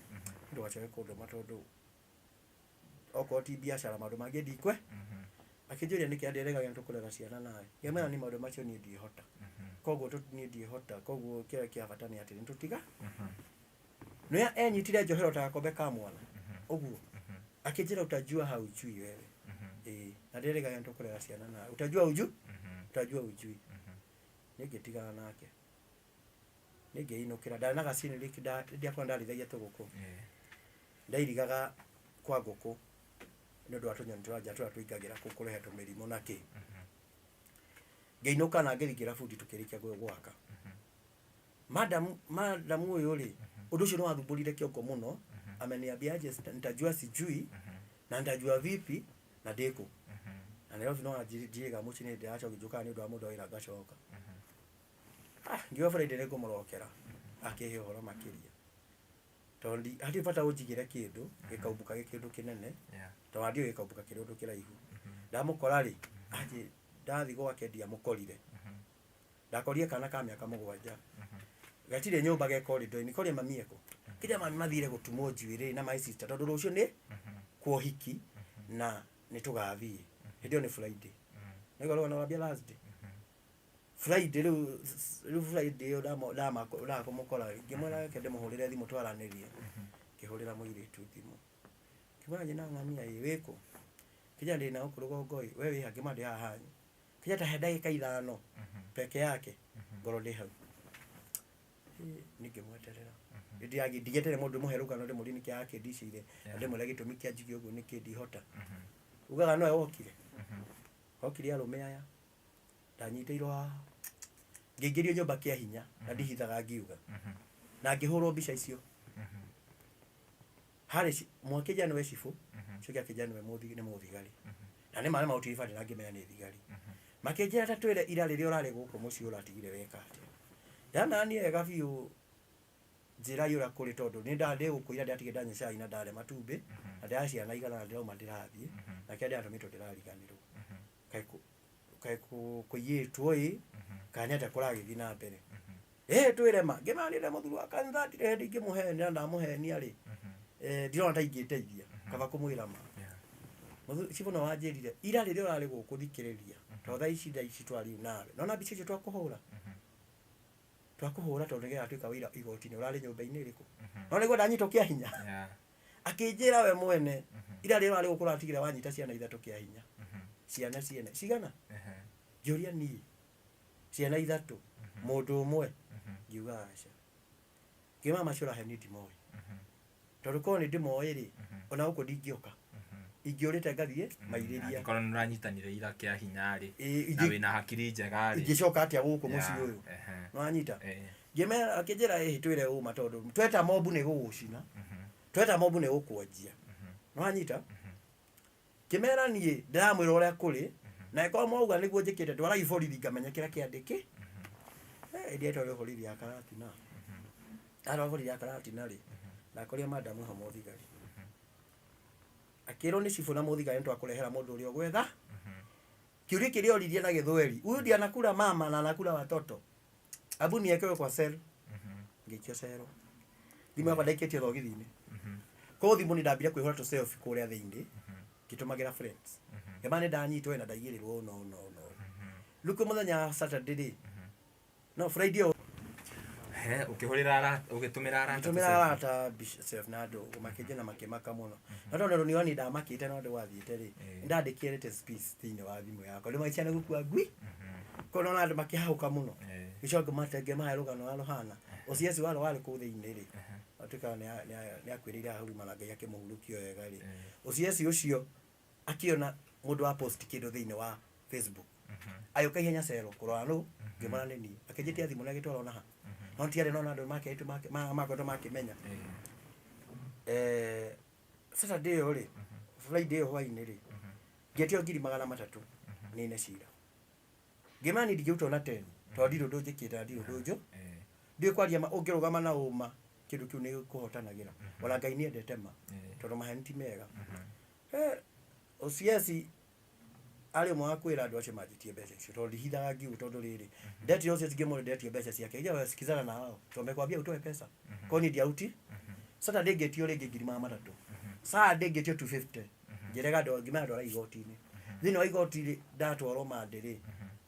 Speaker 4: ndũgacoke kũndũma tondũ okorwo ti biacara maũndũ mangĩ ndikwe. Akĩnjũria nĩkĩ andĩregaga nĩ tũkũrera ciana nawe. Ngĩmwĩra niĩ maũndũ macio niĩ ndiĩhota. Koguo niĩ ndiĩhota, koguo kĩrĩa kĩa bata nĩ atĩ nĩ tũtiga. Nĩoya enyitire njohero ta gakombe ka mwana. Ũguo. Akĩnjĩra utajua haujui wewe. Ĩĩ, na ndĩregaga nĩ tũkũrera ciana nawe. Utajua uju? Utajua ujui. Niĩ ngĩtigana nake. Niĩ ngĩinũkĩra, ndarĩ na gacini ndiakorwo ndarĩithagia tũgũkũ. Ndairigaga kwa ngũkũ nĩ ũndũ wa tũnyoni twa nja tũrĩa tũingagĩra kũu kũrehe tũmĩrimũ na kĩ. Ngĩinũka na ngĩthiĩ ngĩra bundi tũkĩrĩkia gwaka. Madam madam ũyũ rĩ, ũndũ ũcio nĩ wathumbũrire kĩongo mũno. Ameniambia aje nitajua sijui na nitajua vipi na ndĩkũ. Na Nairobi no njiriga mũciĩ nĩ ndĩracoka njũkaga nĩ ũndũ wa mũndũ wa wĩra ngacoka. Ngiuga Friday nĩ ngũmũrokera akĩhe ũhoro makĩria. Tondũ hatirĩ bata ũnjigĩre kĩndũ gĩkaumbũka gĩ kĩndũ kĩnene, tondũ ndiũĩ gĩkaumbũka kĩrĩ ũndũ kĩraihu. Ndamũkora rĩ, anjĩ ndathiĩ gwake ndiamũkorire. Ndakorire kana ka mĩaka 7. Gatirĩ nyũmba ge corridor-inĩ, koria mami ekũ. Kĩrĩa mami mathire gũtumwo njuĩrĩ na my sister tondũ rũciũ nĩ kwa ũhiki na nĩ tũgathiĩ. Hĩndĩ ĩyo nĩ Friday. Nĩguo rũgano rwambia Thursday. Friday rĩu rĩu Friday ĩyo ndakũmũkora ngĩmwĩra reke ndĩmũhũrĩre thimũ twaranĩrie. Ngĩhũrĩra mũirĩtu thimũ. Ngĩmwĩra nyina ng'ania ĩ wĩkũ? Kĩnjĩra ndĩ na gũkũ rũgongo ĩ, we wĩ ha? Ngĩmwĩra ndĩ haha hanyu. Kĩnjĩra ta he ndagĩka 5 peke yake ngorwo ndĩ hau. Niĩ ngĩmweterera. Ndigĩeterere mũndũ ndĩmũhe rũgano ndĩmũrie nĩkĩ akĩndicĩire na ndĩmwĩre gĩtũmi kĩa njuge ũguo nĩkĩ ndihota. Ugaga nowe wokire. Okire arũme aya ndanyitĩirwo haha, ngĩingĩrio nyũmba kĩa hinya na ndihithaga ngiuga, na ngĩhũrwo mbica icio. Harĩ mwakĩnja nĩwe cibũ, ũcio akĩnja nĩwe nĩ mũthigari, na nĩ marĩ maũtiri bandi na ngĩmenya nĩ thigari. Makĩnjĩra ta twĩre ira rĩrĩa ũrarĩ gũkũ mũciĩ ũratigire weka atĩa. Ndamera niĩ wega biũ, njĩra ũrĩa kũrĩ, tondũ nĩ ndĩ gũkũ ira ndĩratigire ndanyua cai na ndarĩa matumbĩ na ndĩra ciana igana na ndĩrauma ndĩrathiĩ na kĩrĩa ndĩratũmĩtwo ndĩrariganĩrwo. Kaĩ kũiyĩtwo ĩ, kana nĩ atĩa kũragĩthiĩ na mbere? Ĩ twĩre ma. Ngĩmera niĩ ndĩ mũthuri wa kanitha, ndirĩ hĩndĩ ingĩmũhenia, na ndamũhenia rĩ, ndirona ta ingĩndeithia, kaba kũmwĩra ma. Cibũ no wanjĩrire ira rĩrĩa ũrarĩ gũkũ, thikĩrĩria, tondũ thaa ici twarĩ nawe nona mbica icio twakũhũra twakũhũra, tondũ nĩgetha tuĩka wĩira igoti-inĩ, ũrarĩ nyũmba-inĩ ĩrĩkũ? No nĩguo ndanyitwo kĩa hinya. Akĩnjĩra we mwene ira rĩrĩa ũrarĩ gũkũ ũratigire wanyita ciana ithatũ kĩa hinya. Ciana ciene cigana? Njũria niĩ ciana ithatũ mũndũ ũmwe? Ngiuga aca. Ngĩmama macio ũrahe niĩ ndimoĩ, tondũ korwo nĩ ndĩmoĩ rĩ, ona gũkũ ndingĩũka, ingĩũrĩte ngathiĩ mairĩria.
Speaker 1: Angĩkorwo nĩ ũranyitanire ira kĩa hinya rĩ,
Speaker 4: Ĩ,
Speaker 1: na wĩna hakiri njega rĩ,
Speaker 4: ingĩcoka atĩa gũkũ mũciĩ ũyũ? Nĩwanyita? Ngĩmera, akĩnjĩra ĩhĩ twĩre ũma, tondũ tweta mobu nĩ gũgũcina, tweta mobu nĩ gũkwanjia. Nĩwanyita? Ngĩmera niĩ ndĩramwĩra ũrĩa kũrĩ, na ĩkorwo mwauga nĩguo njĩkĩte, ndwarai borithi ngamenya kĩrĩa kĩandĩkĩ. Ndietwarire borithi ya Karatina. Ndatwarwo borithi ya Karatina rĩ, ndakorire madamu ho mũthigari, akĩrwo nĩ cibũ na mũthigari, nĩ twakũrehera mũndũ ũrĩa ũgwetha. Kĩũria kĩrĩa oririe na gĩthweri, "Huyu ndiye anakula mama na anakula watoto? Abu niekewe kwa cell." Ngĩikio cero. Thimũ yakwa ndaikĩtie thogithi-inĩ. Koguo thimũ nĩ ndambire kwĩhũra tũ selfie kũrĩa thĩinĩ ngĩtũmagĩra friends, ngĩmana nĩ ndanyitwo na ndaigĩrĩrwo ũũ na ũũ na ũũ na ũũ. Rĩu kwĩ mũthenya wa Saturday rĩ, no Friday ĩyo.
Speaker 1: He, ũkĩhũrĩra arata, ũgĩtũmĩra arata
Speaker 4: ngĩtũmĩra
Speaker 1: tũ-selfie.
Speaker 4: Arata mbica selfie na andũ makĩnjia na makĩmaka mũno, na tondũ nĩ niĩ ndamakĩte na ũndũ gwathiĩte rĩ, nĩndandĩkire latest piece thĩinĩ wa thimũ yakwa, rĩu magĩciana gũkua ngui koguo nona andũ makĩhahũka mũno. Gĩcoka ngĩmahe rũgano ũrĩa rũhana OCS warĩ warĩ kũu thĩinĩ rĩ, atuĩkaga nĩ akuĩrĩire haha Huruma na Ngai akĩmũhurũkia wega rĩ. OCS ũcio akĩona mũndũ wa post kĩndũ thĩinĩ wa Facebook, agĩũka ihenya cero kũrora nũ, ngĩmwĩra nĩ niĩ, akĩnjĩtia thimũ na agĩtwara ona ha no tiarĩ nona andũ makeretwo makoretwo makĩmenya. Saturday ĩyo rĩ, Friday ĩyo hwainĩ rĩ, ngĩtio 300,000 nine cira. Ngĩmera niĩ ndingĩruta ona 10, tondũ ndirĩ ũndũ njĩkĩte na ndirĩ ũndũ njũ ndiũĩ kwaria ma. Ũngĩrũgama na ũma, kĩndũ kĩu nĩ kũhotanagĩra, ona Ngai nĩ endete ma, tondũ maheni ti mega. OCS arĩ ũmwe wa kwĩra andũ acio manjĩtie mbeca icio, tondũ ndihithaga ngiuga, tondũ rĩrĩ ndetire OCS ngĩmwĩra ndetio mbeca ciake, ija sikizana na hao tondũ amekwambia utoe pesa kwa niĩ ndiaruti. Saturday ngĩtio rĩngĩ 300,000, Saturday ngĩtio 250, ngĩrega ngĩmera ndwara igoti-inĩ. Thĩinĩ wa igoti rĩ, ndatwarwo mande rĩ,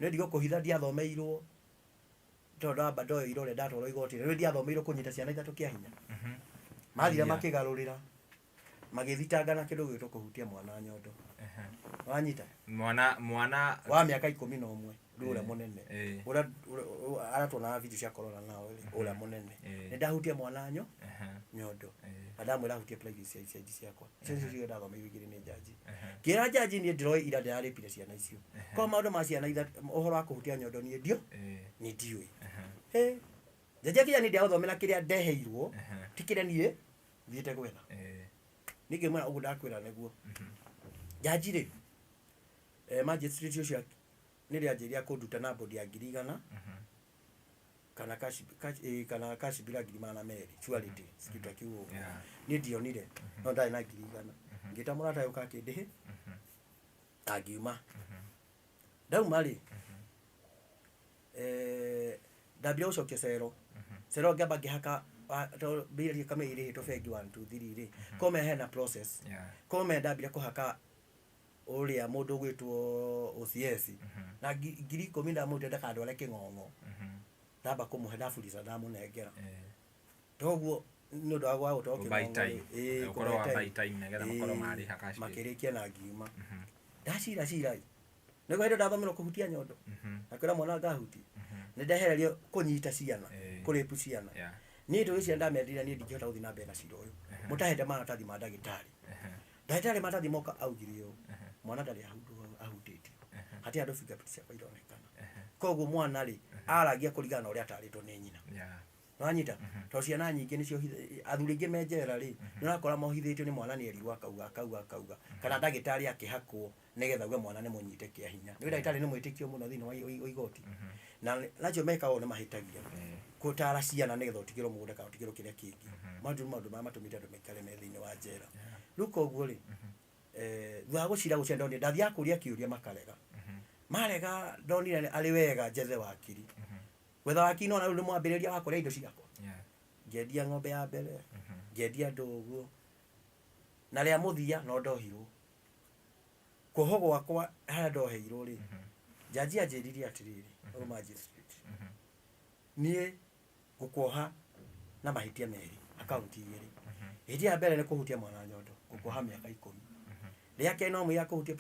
Speaker 4: nĩ ndigũkũhitha, ndiathomeirwo, tondũ ndamba ndoyo irore ndatwarwo igoti-inĩ, nĩ ndiathomeirwo kũnyita ciana ithatũ kĩa hinya. Mathire makĩgarũrĩra, magĩthitanga na kĩndũ gĩgwĩtwo kũhutia mwana nyondo. Wanyita?
Speaker 1: Mwana
Speaker 4: wa mĩaka 11 rĩu, ũrĩa mũnene, ũrĩa aratuonaga video cia corona nao rĩ, ũrĩa mũnene. Nĩ ndahutia mwana nyondo na ndamwĩra ahutie privacy cia ici ciakwa. Icio nĩcio ciugo ndathomeirwo igĩrĩ nĩ jaji. Ngĩra jaji niĩ ndĩroĩ ira ndĩrarĩpire ciana icio, kwa maũndũ ma ciana ithatũ, ũhoro wa kũhutia nyondo niĩ ndio niĩ ndiũĩ. Jaji akĩnjĩra niĩ ndiagũthomera kĩrĩa ndeheirwo, ti kĩrĩa niĩ thiĩte gwetha. Niĩ ngĩmwĩra ũguo ndakwĩra nĩguo. Jaji rĩ, magistrate ũcio nĩ rĩanjĩria kũnduta na bond ya 100,000 kana cash, kana cash bila 200,000, surety sikitakiwa ũguo. Niĩ ndionire no ndarĩ na 100,000, ngĩta mũrata ũka akĩndĩhĩ na ngiuma. Ndauma rĩ, ndambire gũcokia cero cero, ngĩamba ngĩhaka tondũ mbia kamwe irĩhĩtwo bengi 1 2 3 rĩ, kome hena process. Kome ndambire kũhaka ũrĩa mũndũ ũgwĩtwo OCS na 10,000 ndamũrutire ndakandware kĩng'ong'o. Ndamba kũmũhe, ndaburica, ndamũnengera toguo nĩ ũndũ wa gwa gũtwarwo
Speaker 1: Kũ buy
Speaker 4: kĩng'ong'o
Speaker 1: time.
Speaker 4: rĩ. Ĩĩ,
Speaker 1: Ũkorwo
Speaker 4: kũ buy
Speaker 1: wa
Speaker 4: time.
Speaker 1: buy time nĩgetha makorwo
Speaker 4: Ĩĩ,
Speaker 1: marĩha cash bail.
Speaker 4: Makĩrĩkia na ngiuma ndacira cira ĩ, nĩguo hĩndĩ ndathomerwo kũhutia nyondo na kwĩra mwana ngahuti nĩ ndehererio kũnyita ciana, kũrĩpu ciana. Niĩ tũrĩ ciana ndamendire, niĩ ndingĩhota gũthiĩ na mbere na cira ũyũ mũtahete maratathi ma ndagĩtarĩ. Ndagĩtarĩ maratathi moka augire ũũ, mwana ndarĩ ahutio. Hatirĩ handũ fingerprint ciakwa ironekana. Koguo mwana rĩ, aragia kũringana na ũrĩa atarĩtwo nĩ nyina. Nĩwanyita? Tondũ ciana nyingĩ nĩcio athuri aingĩ me njera rĩ, nĩũrakora mohithĩtio nĩ mwana nĩerirwo akauga akauga akauga, kana ndagĩtarĩ akĩhakwo nĩgetha auge mwana nĩ mũnyite kĩa hinya. Nĩũĩ ndagĩtarĩ nĩ mwĩtĩkio mũno thĩinĩ wa igoti. Na nacio mekaga ũũ nĩ mahĩtagia. Gũtara ciana nĩgetha ũtigĩrwo mũgũnda kana ũtigĩrwo kĩrĩa kĩngĩ. Maũndũ nĩ maũndũ marĩa matũmĩte andũ maikare me thĩinĩ wa njera. Rĩu koguo rĩ, thutha wa gũcira gũcira ndonire ndathiaga kũria kĩũria makarega. Marega ndonire arĩ wega njethe wakiri. Gwetha wakiri nĩwona rĩu nĩ mwambĩrĩria wa kũrĩa indo ciakwa. Ngĩendia ng'ombe ya mbere, ngĩendia ndũgũ, na rĩa mũthia no ndohirwo. Kuohwo gwakwa harĩa ndoheirwo rĩ, njanji anjĩrire atĩrĩrĩ, ũyũ magistrate, niĩ ngũkuoha na mahĩtia merĩ, akaunti igĩrĩ. Ihĩtia rĩa mbere nĩ kũhutia mwana nyondo, ngũkuoha mĩaka 10. Rĩa kerĩ no mũira kũhutia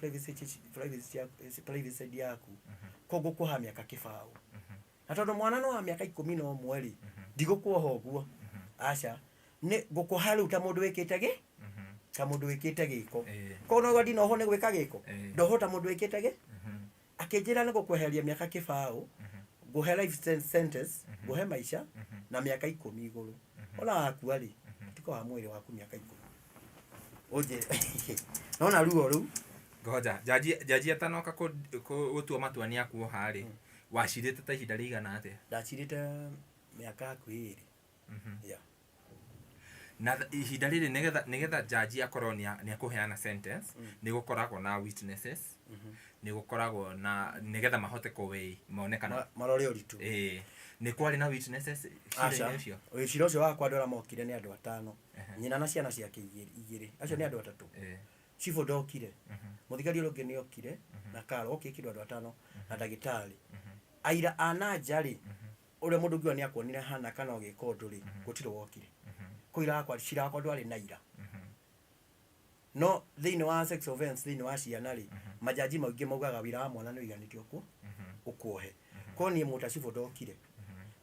Speaker 4: privacy yaku, koguo ngũkuoha mĩaka 20. Na tondũ mwana no wa mĩaka 11 rĩ, ndigũkuoha ũguo, aca, nĩ ngũkuoha rĩu ta mũndũ wĩkĩte gĩ, ta mũndũ wĩkĩte gĩko. Koguo no ndinohwo nĩ gwĩka gĩko, ndohwo ta mũndũ wĩkĩte gĩ, akĩnjĩra nĩ gũkweheria mĩaka 20, ngũhe life sentence, ngũhe maica na mĩaka 10 igũrũ. Ona wakua rĩ, tikoha mwĩrĩ waku mĩaka 10. Ũnjĩre, nona ruo rũu.
Speaker 1: Ngoja, jaji atanoka gũtua matua nĩ akuoha rĩ, wacirĩte ta ihinda rĩigana atĩa?
Speaker 4: Ndacirĩte mĩaka hakuhĩ 2. Yeah.
Speaker 1: Na ihinda rĩrĩ nĩgetha jaji akorwo nĩ akũheana sentence, nĩ gũkoragwo na witnesses, nĩ gũkoragwo na nĩgetha mahote kũweigh mone kana
Speaker 4: marore ũritũ.
Speaker 1: Nĩ kwarĩ na witnesses cira-inĩ ũcio?
Speaker 4: Cira ũcio wakwa andũ arĩa mokire nĩ andũ 5. Nyina na ciana ciake igĩrĩ. Acio nĩ andũ 3. Cibũ ndokire. Mũthigari ũrĩa ũngĩ nĩ okire na karo okire kĩndũ andũ 5 na ndagĩtarĩ. Aira a na nja rĩ, ũrĩa mũndũ ũngiuga nĩ akuonire hana kana ũgĩka ũndũ rĩ, gũtirĩ wokire. Kũu ira wakwa, cira wakwa ndwarĩ na ira. No thĩinĩ wa sex offense thĩinĩ wa ciana rĩ, majaji maingĩ maugaga wĩra wa mwana nĩ ũiganĩte ũkuohe. Korwo niĩ mũta cibũ ndokire.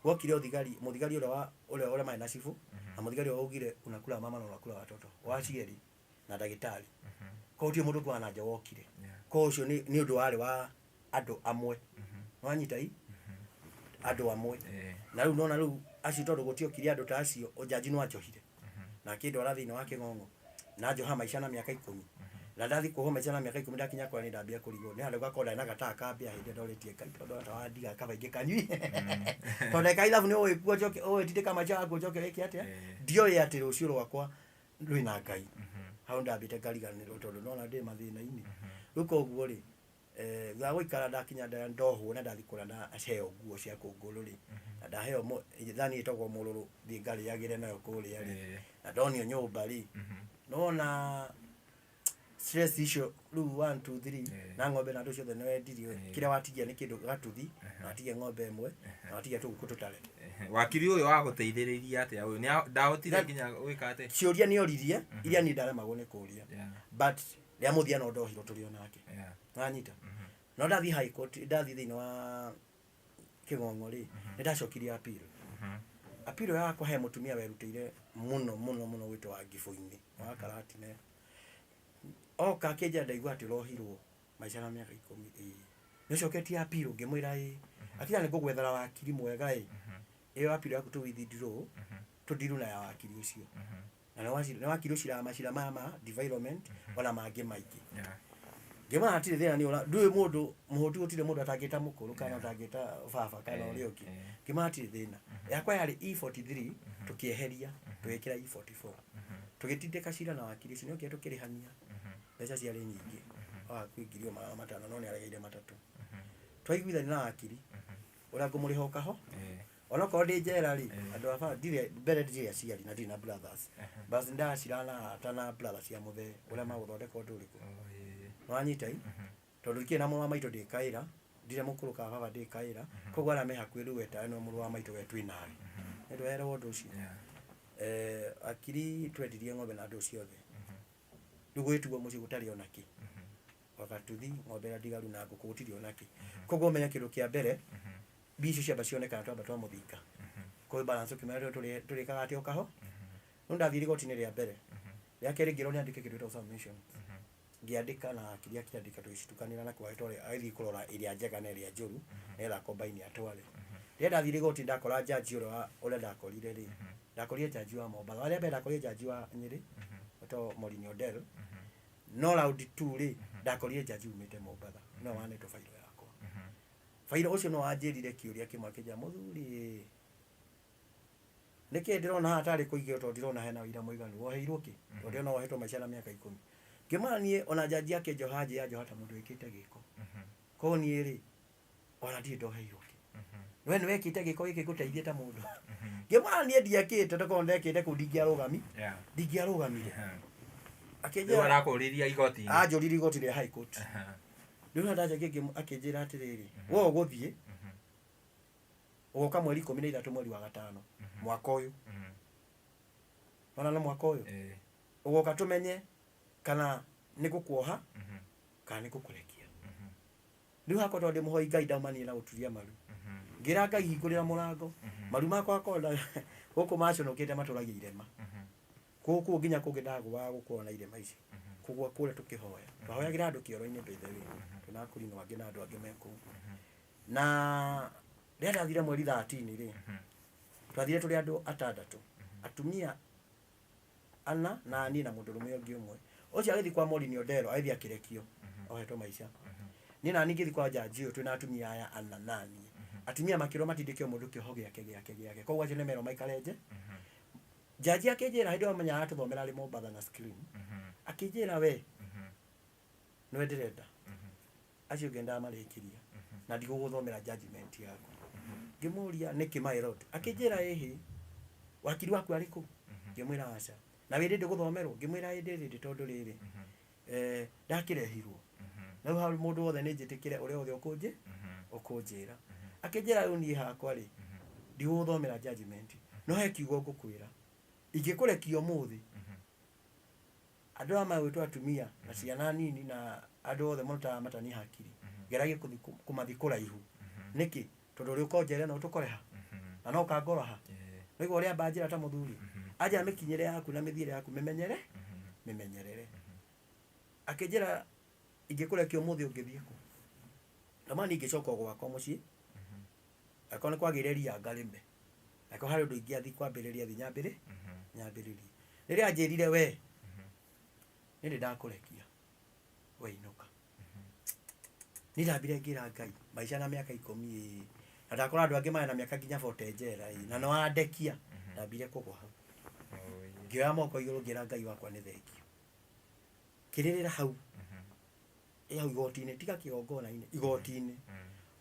Speaker 4: Wokire ũthigari, mũthigari ũrĩa wa, ũrĩa ũrĩa marĩ na cibũ, na mũthigari ũrĩa waugire unakula mama na unakula watoto. Wa cieri na ndagĩtarĩ. Koguo gũtirĩ mũndũ ũngĩ wa na nja wokire. Koguo ũcio nĩ ũndũ warĩ wa andũ amwe. Nĩwanyita i? Andũ amwe. Na rĩu nona rĩu acio tondũ gũtiokire andũ ta acio, njanji no anjohire. Na akĩndwara thĩinĩ wa kĩng'ong'o. Na anjoha maica na mĩaka 10. Na ndathiĩ kuohwo maica na mĩaka 10 ndakinya kũrĩa nĩ ndambia kũrigwo. Nĩ handũ gakorwo ndarĩ na gataa ka mbĩa hĩndĩ ĩyo ndorĩtie Ngai tondũ ata wandiga kaba ingĩkanyui. Tondũ ndagĩka ithabu nĩ ũgĩkua ũcoke ũgĩtindĩka maica waku ũcoke wĩke atĩa? Ndioĩ atĩ rũciũ rwakwa rwĩna Ngai. Hau ndambĩte ngariganĩrwo tondũ nona ndĩ mathĩna-inĩ. Rĩu koguo rĩ, thutha wa gũikara ndakinya ndohwo na ndathiĩ kũrĩa ndaheo nguo cia kũngũrũ rĩ, na ndaheo thani ĩtagwo mũrũrũ thiĩ ngarĩagĩre nayo kũrĩa rĩ, na ndonio nyũmba rĩ, nĩwona stress icio rĩu 1 2 3 na ng'ombe na andũ ciothe nĩwendirio, kĩrĩa watigia nĩ kĩndũ gatuthi, na watigia ng'ombe ĩmwe, na watigia tũgũkũ tũtare.
Speaker 1: Wakiri ũyũ wagũteithĩrĩirie atĩa ũyũ? Nĩ ndahotire nginya gwĩka atĩa?
Speaker 4: Ciũria nĩ oririe, iria niĩ ndaremagwo nĩ kũria. But rĩa mũthia no ndohirwo tũrĩ o nake. Nĩwanyita? No ndathiĩ high court, ndathiĩ thĩinĩ wa kĩng'ong'o rĩ, nĩ ndacokirie appeal. Appeal yakwa he mũtumia werutĩire mũno mũno mũno gwĩtwo wa Ngibũ-inĩ, wa Karatina. Oka akĩnjĩra ndaigua atĩ ũrohirwo maica na mĩaka 10, ĩĩ. Nĩ ũcoketie appeal? Ngĩmwĩra ĩĩ. Akĩnjĩra nĩ ngũgwethera wakiri mwega ĩ, ĩyo appeal yaku tũ withdraw, tũndiru na ya wakiri ũcio. Na nĩ wakiri ũciraga macira maya ma development ona mangĩ maingĩ. Ngĩmwĩra hatirĩ thĩna nĩ ũra, ndũĩ mũndũ mũhũtu gũtirĩ mũndũ atangĩta mũkũrũ kana atangĩta baba kana ũrĩa ũngĩ. Ngĩmwĩra hatirĩ thĩna. Yakwa yarĩ E43 tũkĩeheria tũgĩkĩra E44. Tũgĩtindĩka cira na wakiri ũcio nĩokire tũkĩrĩhania. Mbeca ciarĩ nyingĩ. O hakuhĩ 1500 no nĩaregeire 3. Twaiguithania na wakiri ũrĩa ngũmũrĩha ũkaho. Onokorwo ndĩ njera rĩ, andũ a ndirĩ mbere ndirĩ aciari na ndirĩ na brothers. But ndacirana na arata na brothers cia mũthee ũrĩa magũthondeka ũndũ ũrĩkũ. Nĩwanyita i? Tondũ ndikĩrĩ na mũrũ wa maitũ ndĩkaĩra, ndirĩ mũkũrũ kana baba ndĩkaĩra, koguo arĩa me hakuhĩ rĩu wetawe nĩwe mũrũ wa maitũ we twĩ nawe. Nĩndweherwo ũndũ ũcio. Akiri twendirie ng'ombe na andũ ciothe. Rĩu gwĩtuo mũciĩ gũtarĩ ona kĩ. Gatuthi, ng'ombe ĩrĩa ndigaru na ngũkũ gũtirĩ ona kĩ. Koguo ũmenye kĩndũ kĩa mbere, mbia icio ciamba cionekana twamba twamũthinga. Koguo balance ũkĩmenya tũrĩkaga atĩa o kaho. No ndathiĩ igoti-inĩ rĩa mbere. Rĩa kerĩ ngĩrwo nyandĩke kĩndũ gĩtagwo submission. Ngĩandĩka na akiri akĩandĩka tũgĩcitukanĩra na kwa tware agĩthiĩ kũrora ĩrĩa njega na ĩrĩa njũru nĩgetha combine atware. Rĩrĩa ndathire igoti ndakora jaji ũrĩa ũrĩa ndakorire rĩ, ndakorire jaji wa Mombatha. Warĩa mbere ndakorire jaji wa Nyĩrĩ wetagwo Maureen Odell. No round 2 rĩ, ndakorire jaji umĩte Mombatha no wanetwo failo yakwa. Failo ũcio no wanjĩrire kĩũria kĩmwe, akĩnjĩra, mũthuri, nĩkĩ ndĩrona haha tarĩ kũigĩrwo, tondũ ndirona hena ũira mũiganu, woheirwo kĩ? Tondũ ndĩrona wohetwo maica na mĩaka 10. Ngĩmwĩra niĩ ona jaji akĩnjoha nje yanjoha ta mũndũ wĩkĩte gĩko, koguo niĩ rĩ, ona ndirĩ ndoheirwo kĩ. We nĩ wekĩte gĩko gĩkĩ ngũteithie ta mũndũ? Ngĩmwĩra niĩ ndiekĩte, tondũ ndekĩte kũu ndingĩarũgami ndingĩarũgamire.
Speaker 1: Rĩu
Speaker 4: Akĩnjĩra
Speaker 1: arakũriria igoti-inĩ.
Speaker 4: Anjũririe igoti rĩa High Court. Rĩu ndacokia akĩnjĩra atĩrĩrĩ, we ũgũthiĩ ũgoka mweri 13 mweri wa gatano mwaka ũyũ. Ona na mwaka ũyũ ũgoka tũmenye kana nĩ gũkuoha kana nĩ gũkũrekia. Rĩu hakwa tondũ ndĩ mũhoi Ngai, ndaumanie na gũturia maru, ngĩra Ngai, hingũrĩra mũrango. Maru makwa akorwo gũkũ maconokete matũragia irema gũkũ nginya kũngĩ, ndagũaga gũkorwo na irema ici kũgwa kũrĩa tũkĩhoya, twahoyagĩra andũ kĩoro-inĩ, by the way, twĩna akũrinũ angĩ na andũ angĩ me kũu. Na rĩrĩa ndathire mweri 13 rĩ, twathire tũrĩ andũ atandatũ, atumia ana na niĩ na mũndũrũme ũngĩ ũmwe. Ũcio agĩthiĩ kwa Maureen Odero, agĩthiĩ akĩrekio ohetwo maica. Niĩ na niĩ ngĩthiĩ kwa jaji ũyũ twĩna atumia aya ana na niĩ. Atumia makĩrwo matindĩke o mũndũ kĩoho gĩake gĩake gĩake, koguo acio nĩmerwo maikare nje. Jaji akĩnjĩra, hĩndĩ ĩyo menya aratũthomera arĩ Mombatha na screen, akĩnjĩra, we nĩwe ndĩrenda, acio ũngĩ ndamarĩkĩria na ndigũgũthomera judgment yaku. Ngĩmũria, nĩkĩ, my lord? Akĩnjĩra, ĩhĩ, wakiri waku arĩ kũ? Ngĩmwĩra, aca. Na wĩ rĩndĩ gũthomerwo? Ngĩmwĩra, ĩ, ndĩ rĩndĩ, tondũ rĩrĩ ndakĩrehirwo na rĩu hau mũndũ wothe nĩ njĩtĩkĩre ũrĩa wothe ũkũnjĩra. Akĩnjĩra, rĩu niĩ hakwa rĩ, ndigũgũthomera judgment, no he kiugo ngũkwĩra: ingĩkũrekia ũmũthĩ, andũ aya magwĩtwo atumia na ciana nini na andũ othe marutaga matani hakiri, geragie kũthi kũmathi kũraihu. Nĩkĩ? Tondũ ũrĩ ũkonjere no tũkoreha na no ũkangoroha. Nĩguo ũrĩa amba njĩra ta mũthuri anjĩra, mĩkinyĩre yaku na mĩthiĩre yaku mĩmenyere, mĩmenyerere. Akĩnjĩra, ingĩkũrekia ũmũthĩ ũngĩthiĩ kũ? Ndama niĩ ingĩcoka o gwakwa mũciĩ, angĩkorwo nĩ kwagĩire ria ngarĩme, angĩkorwo harĩ ũndũ ingĩathiĩ kwambĩrĩria, thiĩ nyambĩrĩrie. Rĩrĩa anjĩrire, we nĩ ndĩ ndakũrekia, we inũka. Niĩ ndambire ngĩra Ngai, maica na mĩaka 10 ĩĩ, na ndakora andũ angĩ marĩ na mĩaka nginya 40 njera ĩĩ, na nĩwandekia. Ndambire kũgwa hau, ngĩoya moko igũrũ, ngĩra Ngai wakwa nĩ thengio. Kĩrĩrĩra hau ĩ hau igoti-inĩ, tiga kĩgongona-inĩ, igoti-inĩ.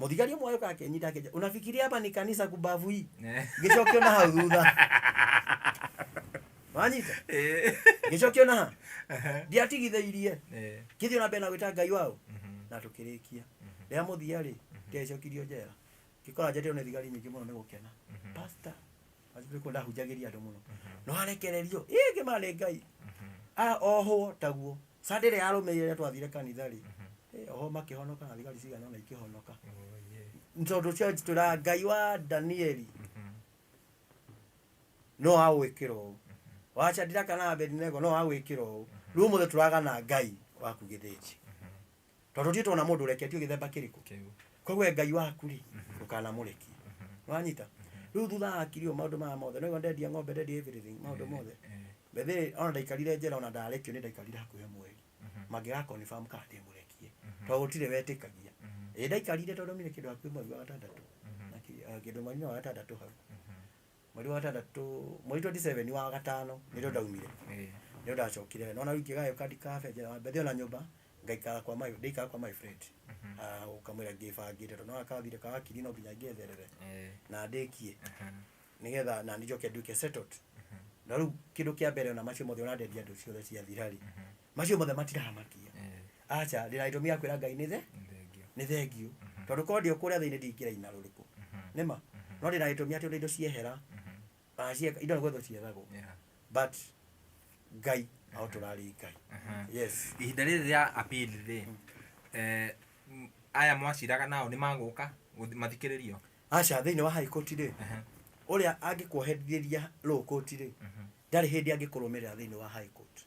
Speaker 4: Mũthigari ũmwe agĩũka akĩnyita, akĩnjĩra, unafikiria hapa ni kanisa kubavu hii? Ngĩcokio na hau thutha, wanyita, ngĩcokio na ha ndiatigithĩirie, ngĩthiĩ na mbere na gwĩta Ngai wao na tũkĩrĩkia. Rĩrĩa mũthia rĩ, ndiagĩcokirio njera, ngĩkora njetereirwo nĩ thigari nyingĩ mũno nĩ gũkena. Pastor kũ ndahunjagĩria andũ mũno, no arekererio ĩ ngĩmara nĩ Ngai a ohwo taguo. Sunday ĩrĩa yarũmĩrĩire, rĩrĩa twathire kanitha rĩ, oho makĩhonoka na thigari cigana ũna ikĩhonoka, tondũ cio twĩraga Ngai wa Danieli no agwĩkĩra ũũ, wa Shadraka na Abednego no agwĩkĩra ũũ. Rĩu ũmũthĩ tũragana Ngai waku gĩthĩnji, tondũ tũtirĩ tuona mũndũ ũreketio gĩthemba kĩrĩkũ. Koguo we Ngai waku rĩ, ndũkanamũrekie. Wanyita? Rĩu thutha wa kirio maũndũ maya mothe, no ndendia ng'ombe, ndendia everything, maũndũ mothe bethĩ. Ona ndaikarire njera, ona ndarekio nĩ ndaikarire hakuhĩ mweri mangĩga confirm kana ndĩmũrekie, tondũ gũtirĩ wetĩkagia. Ĩ ndaikarire tondũ mire kĩndũ hakuhĩ mweri wa gatandatũ na kĩndũ mweri wa gatandatũ hau, mweri wa gatandatũ, mweri 27 wa gatano nĩrĩo ndaumire, nĩrĩo ndacokire. Nona rĩu ingĩgagĩũka ndikabe njera mbethe ona nyũmba ngaikara kwa my ndikara kwa my friend. Ah, ũkamwĩra ngĩbangĩte, tondũ no akathire ka wakiri no nginya ngĩetherere na ndĩkie nĩgetha na njoke nduĩke settled. Na rĩu kĩndũ kĩa mbere, ona macio mothe, ona ndendia andũ ciothe ciathira rĩ, macio mothe matiramakia. Aca, ndĩna gĩtũmi gĩa kwĩra Ngai nĩ the nĩ thengio, tondũ korwo ndĩ o kũrĩa thĩinĩ ndingĩraina rũrĩkũ nĩma, no ndĩna gĩtũmi atĩ ona indo ciehera, ona indo nĩ gwethwo ciethagwo, but Ngai aho tũrarĩ Ngai, yes.
Speaker 1: Ihinda rĩrĩ rĩa appeal rĩ, aya mwaciraga nao nĩ magũka mathikĩrĩrio?
Speaker 4: Aca, thĩinĩ wa High Court rĩ, ũrĩa angĩkuoherithĩria low court rĩ, ndarĩ hĩndĩ angĩkũrũmĩrĩra thĩinĩ wa High Court.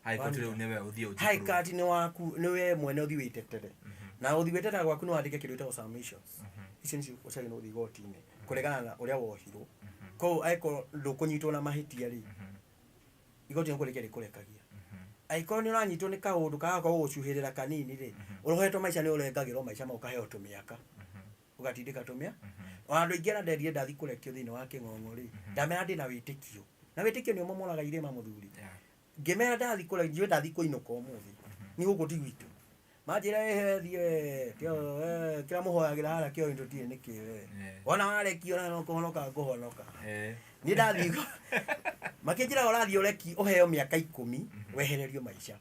Speaker 1: High Court rĩu
Speaker 4: Wanyita?
Speaker 1: nĩwe ũthiĩ ũji
Speaker 4: High
Speaker 1: prove.
Speaker 4: Court nĩ waku, nĩ we mwene ũthiĩ wĩtetere, na ũthiĩ wĩtetera gwaku nĩ wandĩke kĩndũ gĩtagwo submissions. Icio nĩcio ũcagĩrĩirwo gũthiĩ igoti-inĩ kũregana na ũrĩa wohirwo. Koguo angĩkorwo ndũkũnyitwo na mahĩtia rĩ, igoti nĩ kũrekia rĩkũrekagia. Angĩkorwo nĩ ũranyitwo nĩ kaũndũ kagakorwo gũcuhĩrĩra kanini rĩ, ũrohetwo maica, nĩ ũrengagĩrwo maica mau, ũkaheo tũmĩaka, ũgatindĩka tũmĩa. Ona andũ aingĩ arĩa nderire ndathiĩ kũrekio thĩinĩ wa kĩng'ong'o rĩ, ndamera ndĩna wĩtĩkio, na wĩtĩkio nĩ ũmomoraga irĩma, mũthuri. Ngĩmera ndathiĩ kũrĩa, njũĩ ndathiĩ kũinũka ũmũthĩ, nĩ gũkũ ti gwitũ. Manjĩra, ĩhe thiĩ we, kĩrĩa mũhoyagĩra harĩa kĩoĩ tũtirĩ nĩkĩ we. Wona warekio na no kũhonoka ngũhonoka. Niĩ ndathiĩ makĩnjĩra ũrathiĩ ũreki ũheo mĩaka 10 wehererio maica.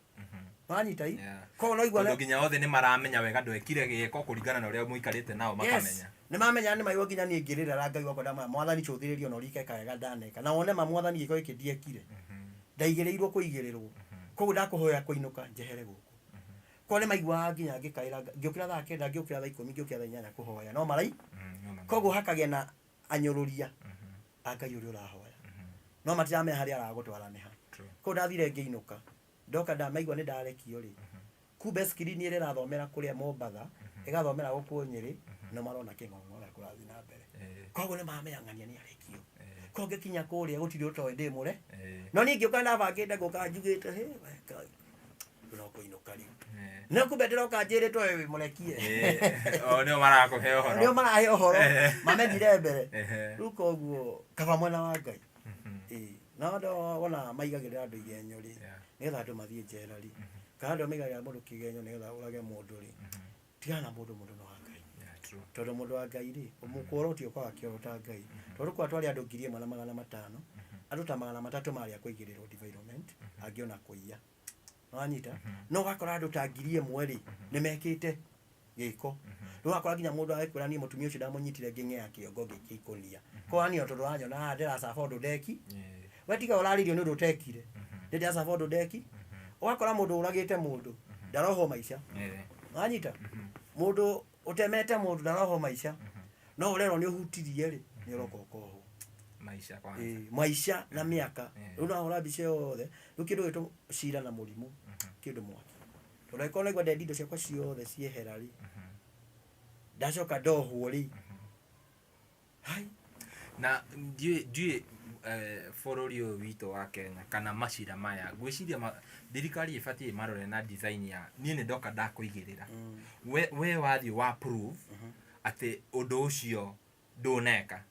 Speaker 4: Wanyita i? Koguo no igua
Speaker 1: Tondũ nginya othe nĩ maramenya wega ndwekire gĩko kũringana na ũrĩa mũikarĩte nao makamenya.
Speaker 4: Nĩ mamenya, nĩ maigua nginya niĩ ngĩrĩra Ngai wakwa, ndamwĩra, Mwathani, cũthĩrĩria ona ũrike kawega ndaneka, na wone ma Mwathani gĩko gĩkĩ ndiekire, ndaigĩrĩirwo kũigĩrĩrwo, koguo ndakũhoya kũinũka njehere gũkũ. Koguo nĩ maiguaga nginya ngĩkaĩra, ngĩũkĩra thaa 9, ngĩũkĩra thaa 10, ngĩũkĩra thaa 8 kũhoya no marai. Koguo hakagĩa na anyũrũria a Ngai ũrĩa ũrahoya, no matiramenya harĩa aragũtwara nĩ ha. Koguo ndathire ngĩinũka, ndoka ndamaigua nĩ ndarekio rĩ, kumbe screen ĩrĩa ĩrathomera kũrĩa Mombatha ĩgathomera gũkũ Nyĩrĩ, no marona kĩng'ong'o ũrĩa kũrathiĩ na mbere. Koguo nĩ mamenya ng'ania nĩ arekio. Koguo ngĩkinya kũrĩa gũtirĩ ũtoĩ ndĩ mũre. No niĩ ngĩũka ndabangĩte gũka njugĩte, "Hĩ, we Ngai, no kũinũka rĩu." No kumbe ndĩroka njĩrĩtwo, "We wĩ mũrekie."
Speaker 1: O nĩo marakũhe ũhoro.
Speaker 4: Nĩo marahe ũhoro, mamenyire mbere. Rĩu koguo kaba mwena wa Ngai. Ĩĩ, no andũ wona maigagĩrĩra andũ igenyo rĩ, nĩgetha andũ mathiĩ njera rĩ, kana andũ maigagĩrĩra mũndũ kĩgenyo nĩgetha ũrage mũndũ rĩ, tigana na mũndũ, mũndũ no wa Ngai.
Speaker 1: Yeah, true.
Speaker 4: Tondũ mũndũ wa Ngai rĩ, mũkworo ũkaga kĩoro ta Ngai, tondũ kwa twarĩ andũ 1500, andũ ta 300 marĩ a kũigĩrĩrwo defilement, angĩ ona kũiya. Wanyita? No ũgakora andũ ta 1000 rĩ, nĩ mekĩte gĩko. Rĩu ũgakora nginya mũndũ agĩkwĩra, "Niĩ mũtumia ũcio ndamũnyitire ngĩng'ea kĩongo ngĩikia ikũnia." Koguo tondũ ũranyona haha ndĩracaba ũndũ ndeki, we tiga ũrarĩrio nĩ ũndũ ũtekire, nĩ ndĩracaba ũndũ ndeki. Ũgakora mũndũ ũragĩte mũndũ ndarohwo maica. Wanyita? Mũndũ ũtemete mũndũ ndarohwo maica, no ũrerwo nĩ ũhutirie rĩ, nĩ ũroka ũkohwo
Speaker 1: Maisha kwanza.
Speaker 4: Ĩĩ, maica na mĩaka. Rĩu nahũra mbica yothe, rĩu kĩndũ gĩtũ cira na mũrimũ kĩndũ mwaki, tondũ angĩkorwo naigua ndendi indo ciakwa ciothe ciehera rĩ, ndacoka ndohwo rĩ, hai.
Speaker 1: Na ndiũĩ bũrũri ũyũ witũ wa Kenya kana macira maya, ngwĩciria thirikari ĩbatiĩ ĩmarore na design ya niĩ nĩ ndoka ndakũigĩrĩra, we wathiĩ wa prove atĩ ũndũ ũcio ndũneka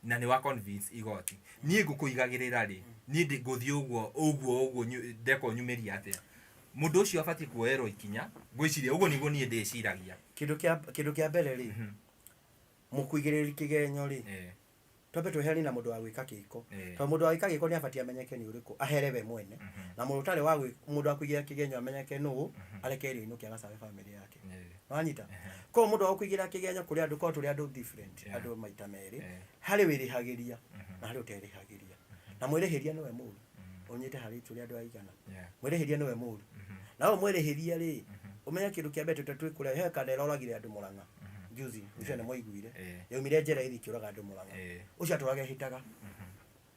Speaker 1: na nĩ wa convince igoti, niĩ ngũkũigagĩrĩra rĩ, niĩ ngũthiĩ ũguo ũguo ũguo ndekwo nyumĩria atĩa, mũndũ ũcio abatiĩ kuoerwo ikinya. Ngwĩciria ũguo nĩguo niĩ ndĩciragia.
Speaker 4: Kĩndũ kĩa mbere rĩ, mũkũigĩrĩri kĩgenyo rĩ, twambe tweheranie na mũndũ wa gwĩka gĩko, tondũ mũndũ wa gwĩka gĩko nĩ abatiĩ amenyeke nĩ ũrĩkũ, ahere we mwene, na mũndũ ũtarĩ wa mũndũ wa kũigĩrĩra kĩgenyo amenyeke nũ, arekererio ainũke agacabe bamĩrĩ yake. Wanyita? Koguo mũndũ wa kũigĩrĩra kĩgenyo, kũrĩ andũ, korwo tũrĩ andũ different, andũ maita merĩ, harĩ wĩrĩhagĩria na harĩ ũterĩhagĩria, na mwĩrĩhĩria nĩwe mũru. Ũnyite harĩ tũrĩ andũ aigana? Mwĩrĩhĩria nĩwe mũru, na ũyũ mwĩrĩhĩria rĩ, ũmenye kĩndũ kĩa mbere tũte twĩ kũrĩa he kanda ĩroragire andũ Mũrang'a juzi, ũcio nĩ mwaiguire? Yaumire njera ĩthiĩ ĩkĩũraga andũ Mũrang'a. Ũcio atũraga ĩhĩtaga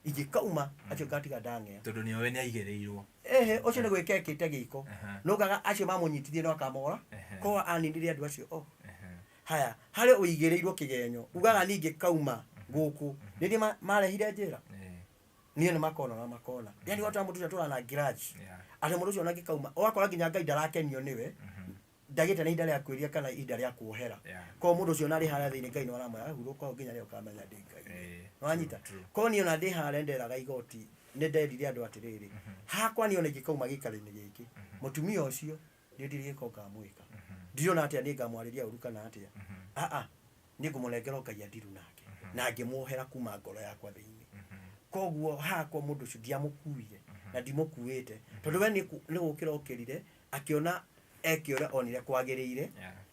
Speaker 4: ingĩkauma acio ngatiga ndang'ea.
Speaker 1: Tondũ nĩoĩ nĩ aigĩrĩirwo.
Speaker 4: Ehe, ũcio nĩ gwĩka ekĩte gĩko. Nũgaga acio mamũnyitithie no akamora. Koguo aninire andũ acio o haya. Harĩ ũigĩrĩirwo kĩgenyo ugaga niĩ ingĩkauma gũkũ nĩ niĩ marehire njĩra, niĩ nĩ makona na makona, yani watu mũndũ ũcio atũraga na grudge, atĩ mũndũ ũcio ona angĩkauma, ũgakora nginya Ngai ndarakenio nĩwe, ndagĩte na ihinda rĩa kwĩria kana ihinda rĩa kuohera. Koguo mũndũ ũcio ona arĩ harĩa thĩinĩ, Ngai nĩ aramwĩra hurũka o nginya rĩrĩa ũkamenya ndĩ Ngai. Wanyita? Koguo niĩ ona ndĩ harĩa nderaga igoti, nĩ nderire andũ atĩrĩrĩ, hakwa niĩ ona ingĩkauma gĩikaro-inĩ gĩkĩ, mũtumia ũcio niĩ ndirĩ gĩko ngamwĩka, ndirona atĩa niĩ ngamwarĩria ũru kana atĩa, aa niĩ ngũmũnengera o Ngai andiru nake na ngĩmuohera kuma ngoro yakwa thĩinĩ. Koguo hakwa mũndũ ũcio ndiamũkuire na ndimũkuĩte, tondũ we nĩ gũkĩra okĩrire akĩona eke ũrĩa onire kwagĩrĩire.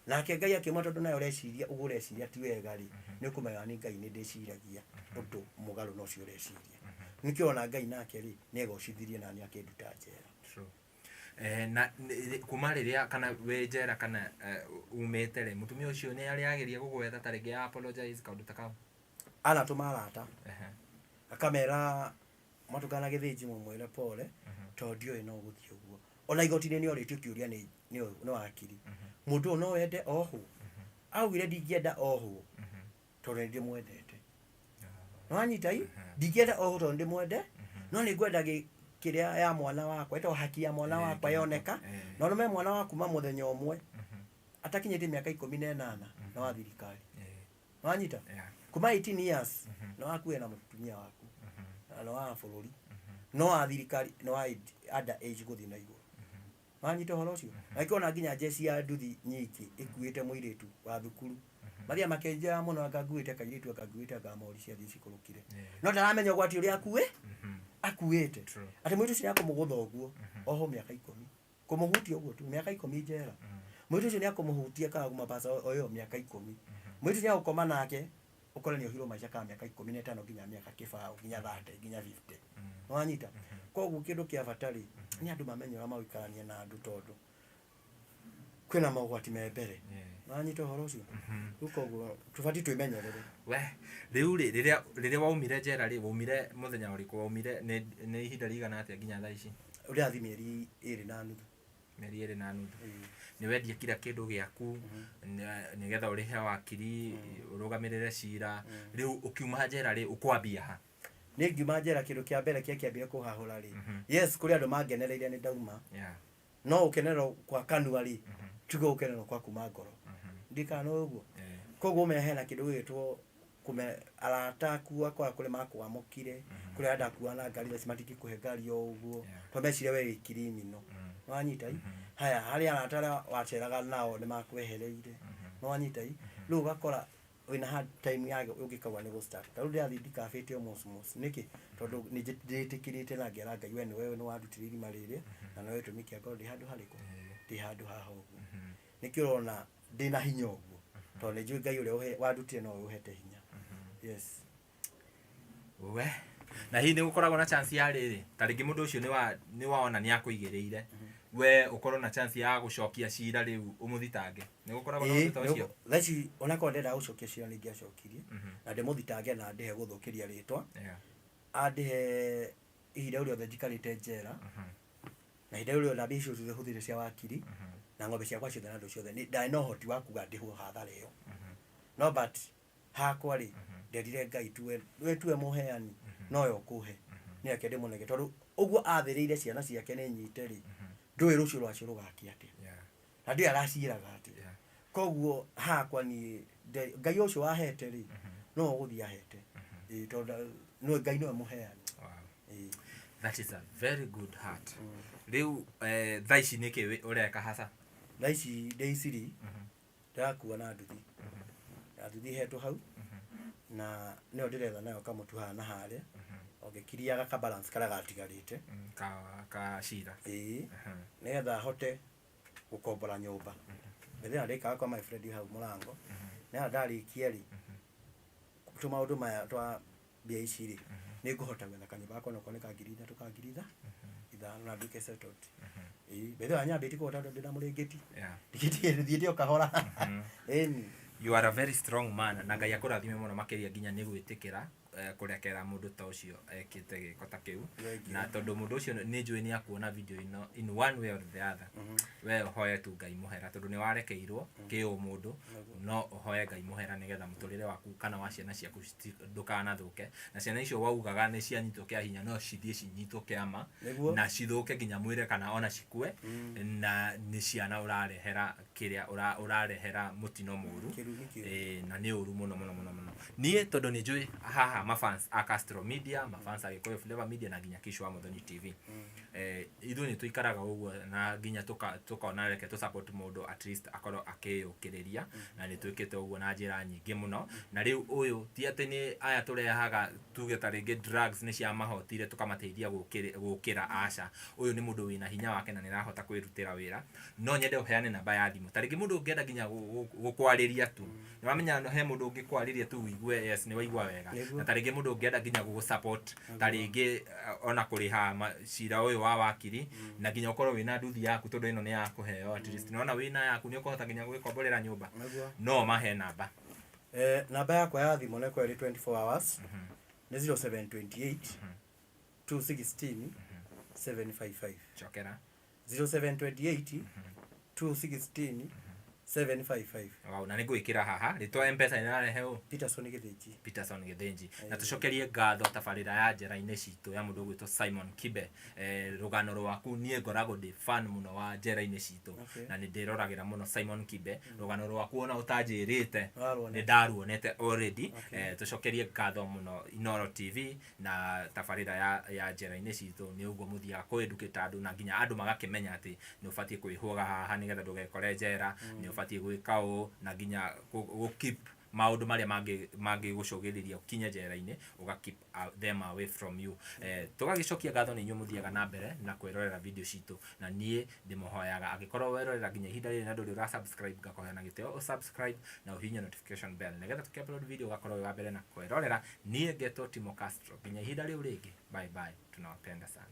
Speaker 4: Nake Ngai akĩmwĩra, tondũ nawe ũreciria ũguo ũreciria ti wega rĩ, nĩ ũkũmenya nĩ Ngai nĩ ndĩciragia ũndũ mũgarũ na ũcio ũreciria. Nĩkĩo ona Ngai nake rĩ, nĩ egocithirie na nĩ akĩnduta njera.
Speaker 1: True. Na kuma rĩrĩa kana wĩ njera kana umĩte rĩ, mũtumia ũcio nĩ arĩ ageria gũgwetha ta rĩngĩ apologize, kaũndũ ta kau?
Speaker 4: Anatũma arata, akamera Mwatũngana Gĩthĩnji mũmwĩre pole, tondũ ndiũĩ no gũthiĩ ũguo. Ona igoti-inĩ nĩ orĩtio kĩũria nĩ wakiri, mũndũ ũyũ no wende ohwo? Augire, "Ndingĩenda ohwo tondũ nĩ ndĩmwendete." Nĩwanyita? I ndingĩenda ohwo tondũ ndĩmwende, no nĩ ngwenda kĩrĩa ya mwana wakwa ĩtagwo haki ya mwana wakwa yoneka. Na ũrũme mwana wa kuma mũthenya ũmwe atakinyĩtie mĩaka 18 na wa thirikari. Nĩwanyita?
Speaker 1: Yeah.
Speaker 4: Kuma 18 years nĩ wakuwe na mũtumia waku na nĩ wa bũrũri, no wa thirikari nĩ wa under age gũthiĩ na igũrũ. Wanyita ũhoro ũcio? Na ĩkĩona nginya njeci ya nduthi nyingĩ ĩkuĩte mũirĩtu wa thukuru, mathiaga makĩnjoya mũno, anga nguĩte kairĩtu, anga nguĩte, anga mori ciathiĩ cikũrũkire, no ndaramenya ũgwati ũrĩa akuĩte. Atĩ mũirĩtu ũcio nĩakũmũgũtha ũguo oho mĩaka 10, kũmũhutia ũguo tu mĩaka 10 njera. Mũirĩtu ũcio nĩakũmũhutia kana kũmabasa o ĩyo mĩaka 10. Mũirĩtu ũcio nĩagũkoma nake, ũkore nĩ ohirwo maica ka mĩaka 15 nginya mĩaka 20, nginya 30, nginya 50. Nĩwanyita? Koguo kĩndũ kĩa bata rĩ, nĩ andũ mamenye ũrĩa magũikarania na andũ, tondũ kwĩna mogwati me mbere. Nĩwanyita ũhoro ũcio? Rĩu koguo tũbatiĩ twĩmenyerere.
Speaker 1: We rĩu rĩ, rĩrĩa waumire njera rĩ, waumire mũthenya ũrĩkũ? Waumire nĩ ihinda rĩigana atĩa nginya thaa ici?
Speaker 4: Ũrĩrathiĩ mĩeri 2.5.
Speaker 1: Mĩeri 2.5. Nĩ wendia kila kĩndũ gĩaku nĩgetha ũrĩhe wakiri ũrũgamĩrĩre cira. Rĩu ũkiuma njera rĩ, ũkwambia ha?
Speaker 4: Nĩ ngiuma njera, kĩndũ kĩa mbere kĩa kĩambire kũhahũra rĩ, yes, kũrĩ andũ mangenereire nĩ ndauma, no ũkenerero kwa kanua rĩ, tiguo ũkenerero kwa kuma ngoro. Ndikana nĩ ũguo. Koguo ũmenye hena kĩndũ gĩgwĩtwo kũme arata aku, akora kũrĩ makwamũkire, kũrĩ arĩa ndakua na ngari, thaa ici matingĩkũhe ngari o ũguo, tondũ meciria we wĩ criminal. Nĩwanyita? I haya, harĩ arata arĩa waceraga nao nĩ makwehereire. Nĩwanyita? I rĩu ũgakora wĩna hard time ya ũngĩkauga nĩ gũ start. Ta rĩu ndĩrathiĩ ndikabĩte o mos nĩkĩ? Tondũ nĩ ndĩtĩkĩrĩte na ngera Ngai, we nĩwe nĩ wandutire irima rĩrĩ, na nĩwe gĩtũmi kĩa ngorwo ndĩ handũ harĩkũ, ndĩ handũ haha ũguo. Nĩkĩo ũrona ndĩna hinya ũguo, tondũ nĩ njũĩ Ngai ũrĩa wandutire nowe ũhete hinya. Yes.
Speaker 1: We na hihi nĩ gũkoragwo na chance ya rĩrĩ, ta rĩngĩ mũndũ ũcio nĩ waona nĩ akũigĩrĩire, we ũkorwo na chance ya gũcokia cira rĩu ũmũthitange? Nĩ gũkoragwo na ũndũ ta ũcio?
Speaker 4: Thaa ici onakorwo ndendaga gũcokia cira, nĩ ingĩacokirie na ndĩmũthitange na ndĩhe gũthũkĩria rĩtwa, andĩhe ihinda rĩu rĩothe njikarĩte njera, na ihinda rĩu rĩothe na mbia icio ciothe hũthĩrire cia wakiri, na ng'ombe ciakwa ciothe, na andũ ciothe. Ndarĩ na ũhoti wa kuga ndĩhwo hathara ĩyo, no but hakwa rĩ, nderire Ngai tuwe, we tuwe mũheani, nowe ũkũhe, nĩ reke ndĩmũnenge, tondũ ũguo athĩrĩire ciana ciake nĩ nyite rĩ, ndũĩ rũciũ rwacio rũgakia atĩa, na ndũĩ araciĩraga atĩa. Koguo hakwa niĩ Ngai ũcio wahete rĩ, no ũgũthiĩ ahete. Ĩĩ, tondũ nĩwe Ngai, nĩwe mũheani. Ĩĩ.
Speaker 1: That is a very good heart. Rĩu thaa ici nĩkĩ ũreka hasa?
Speaker 4: Thaa ici ndĩ Isiri, ndĩrakua na nduthi, na nduthi hetwo hau, na nĩyo ndĩretha nayo kamũtu haha na harĩa, o ngĩkiriaga ka balance karĩa gatigarĩte.
Speaker 1: Ka cira.
Speaker 4: Ĩĩ, nĩgetha hote gũkombora nyũmba. Mbere ĩyo ndĩkaga kwa my friend hau mũrango, nĩgetha ndarĩkia rĩ, tũmaũndũ maya twa mbia ici rĩ, nĩ ngũhota gwetha kanyũmba gakwa, onokorwo nĩ ka 3,000, ka 5,000 na nduĩke settled. Ĩĩ, mbere ĩyo nyambĩtie kũhota tondũ ndĩna mũrĩngĩti. Ndingĩtige thiĩte o kahora. Ĩni.
Speaker 1: You are a very strong man, na Ngai akũrathime mũno makĩria, nginya nĩ gwĩtĩkĩra kũrekera mũndũ ta ũcio ekĩte gĩko ta kĩu.
Speaker 4: Thank you.
Speaker 1: Na tondũ mũndũ ũcio nĩ njũĩ nĩ akuona video ĩno in one way or the other, we ũhoe tu Ngai mũhera, tondũ nĩ warekeirwo kĩũmũndũ, no ũhoe Ngai mũhera nĩgetha mũtũrĩre waku kana wa ciana ciaku ndũkanathũke. Na ciana icio waugaga nĩ cianyitwo kĩa hinya, no cithiĩ cinyitwo kĩama na cithũke nginya mwĩre kana ona cikue, na nĩ ciana ũrarehera kĩrĩa ũrarehera mũtino mũru.
Speaker 4: Kĩrumi kĩũru.
Speaker 1: Ĩĩ, na nĩ ũru mũno mũno mũno mũno. Niĩ tondũ nĩ njũĩ haha mafans a Castro Media, mafans a Gĩkũyũ Flavor Media, na nginya Kishwa Muthoni TV, ithuĩ nĩ tũikaraga ũguo na nginya tũkona reke tũ support mũndũ, at least akorwo akĩyũkĩrĩria, na nĩ twĩkĩte ũguo na njĩra nyingĩ mũno. Na rĩu ũyũ ti atĩ nĩ aya tũrehaga tuge ta rĩngĩ drugs nĩ ciamahotire tũkamateithia gũkĩra, aca. Ũyũ nĩ mũndũ wĩna hinya wake na nĩ arahota kwĩrutĩra wĩra. No nyende ũheane namba ya thimũ, ta rĩngĩ mũndũ ũngĩenda nginya gũkwarĩria tu. Nĩ wamenya he mũndũ ũngĩkwarĩria tu ũigue yes, nĩ waigua wega. Na ta rĩngĩ mũndũ ũngĩenda nginya gũgũ support, ta rĩngĩ ona kũrĩha cira ũyũ wa wakiri, na nginya ũkorwo wĩna nduthi yaku, tondũ ĩno nĩ ya kũheo, at least nĩwona wĩna yaku nĩ ũkũhota nginya gwĩkomborera nyũmba. No mahe namba.
Speaker 4: Namba yakwa ya thimũ nĩ ĩkoragwo ĩrĩ 24 hours, nĩ 0728. 216 755.
Speaker 1: Cokera.
Speaker 4: 0728 216 755.
Speaker 1: Wow, na nĩ ngwĩkĩra haha rĩtwa Mpesa nĩ ũ?
Speaker 4: Peterson Gĩthĩnji.
Speaker 1: Peterson Gĩthĩnji. Na tũcokerie ngatho tabarĩra ya njera-inĩ citũ ya mũndũ ũgwĩtwo Simon Kibe. Rũgano rwaku, niĩ ngoragwo ndĩ fan mũno wa njera-inĩ citũ na nĩ ndĩroragĩra mũno Simon Kibe. Rũgano rwaku ona ũtanjĩrĩte
Speaker 4: Waruonete.
Speaker 1: nĩ ndaruonete already.
Speaker 4: Okay.
Speaker 1: Tũcokerie ngatho mũno Inooro TV na tabarĩra ya njera-inĩ citũ. Nĩ ũguo mũthiaga kũ-educate andũ na nginya andũ magakĩmenya atĩ nĩ ũbatiĩ kwĩhũga haha nĩgetha ndũgekore njera, nĩ ũbatiĩ gwĩka ũũ na nginya gũ keep maũndũ marĩa mangĩgũcũgĩrĩria ũkinye njera-inĩ, ũga keep them away from you. Tũgagĩcokia ngatho nĩ inyuĩ mũthiaga na mbere na kwĩrorera video citũ, na niĩ ndĩmũhoyaga angĩkorwo werorera nginya ihinda rĩrĩ na ndũrĩ ũra subscribe, ngakũhoya na gĩtĩo ũ subscribe na ũhihinye notification bell nĩgetha tũkĩ upload video ũgakorwo wĩ wa mbere na kwĩrorera. Niĩ ngetwo Timo Castro, nginya ihinda rĩu rĩngĩ, bye bye, tunawapenda sana.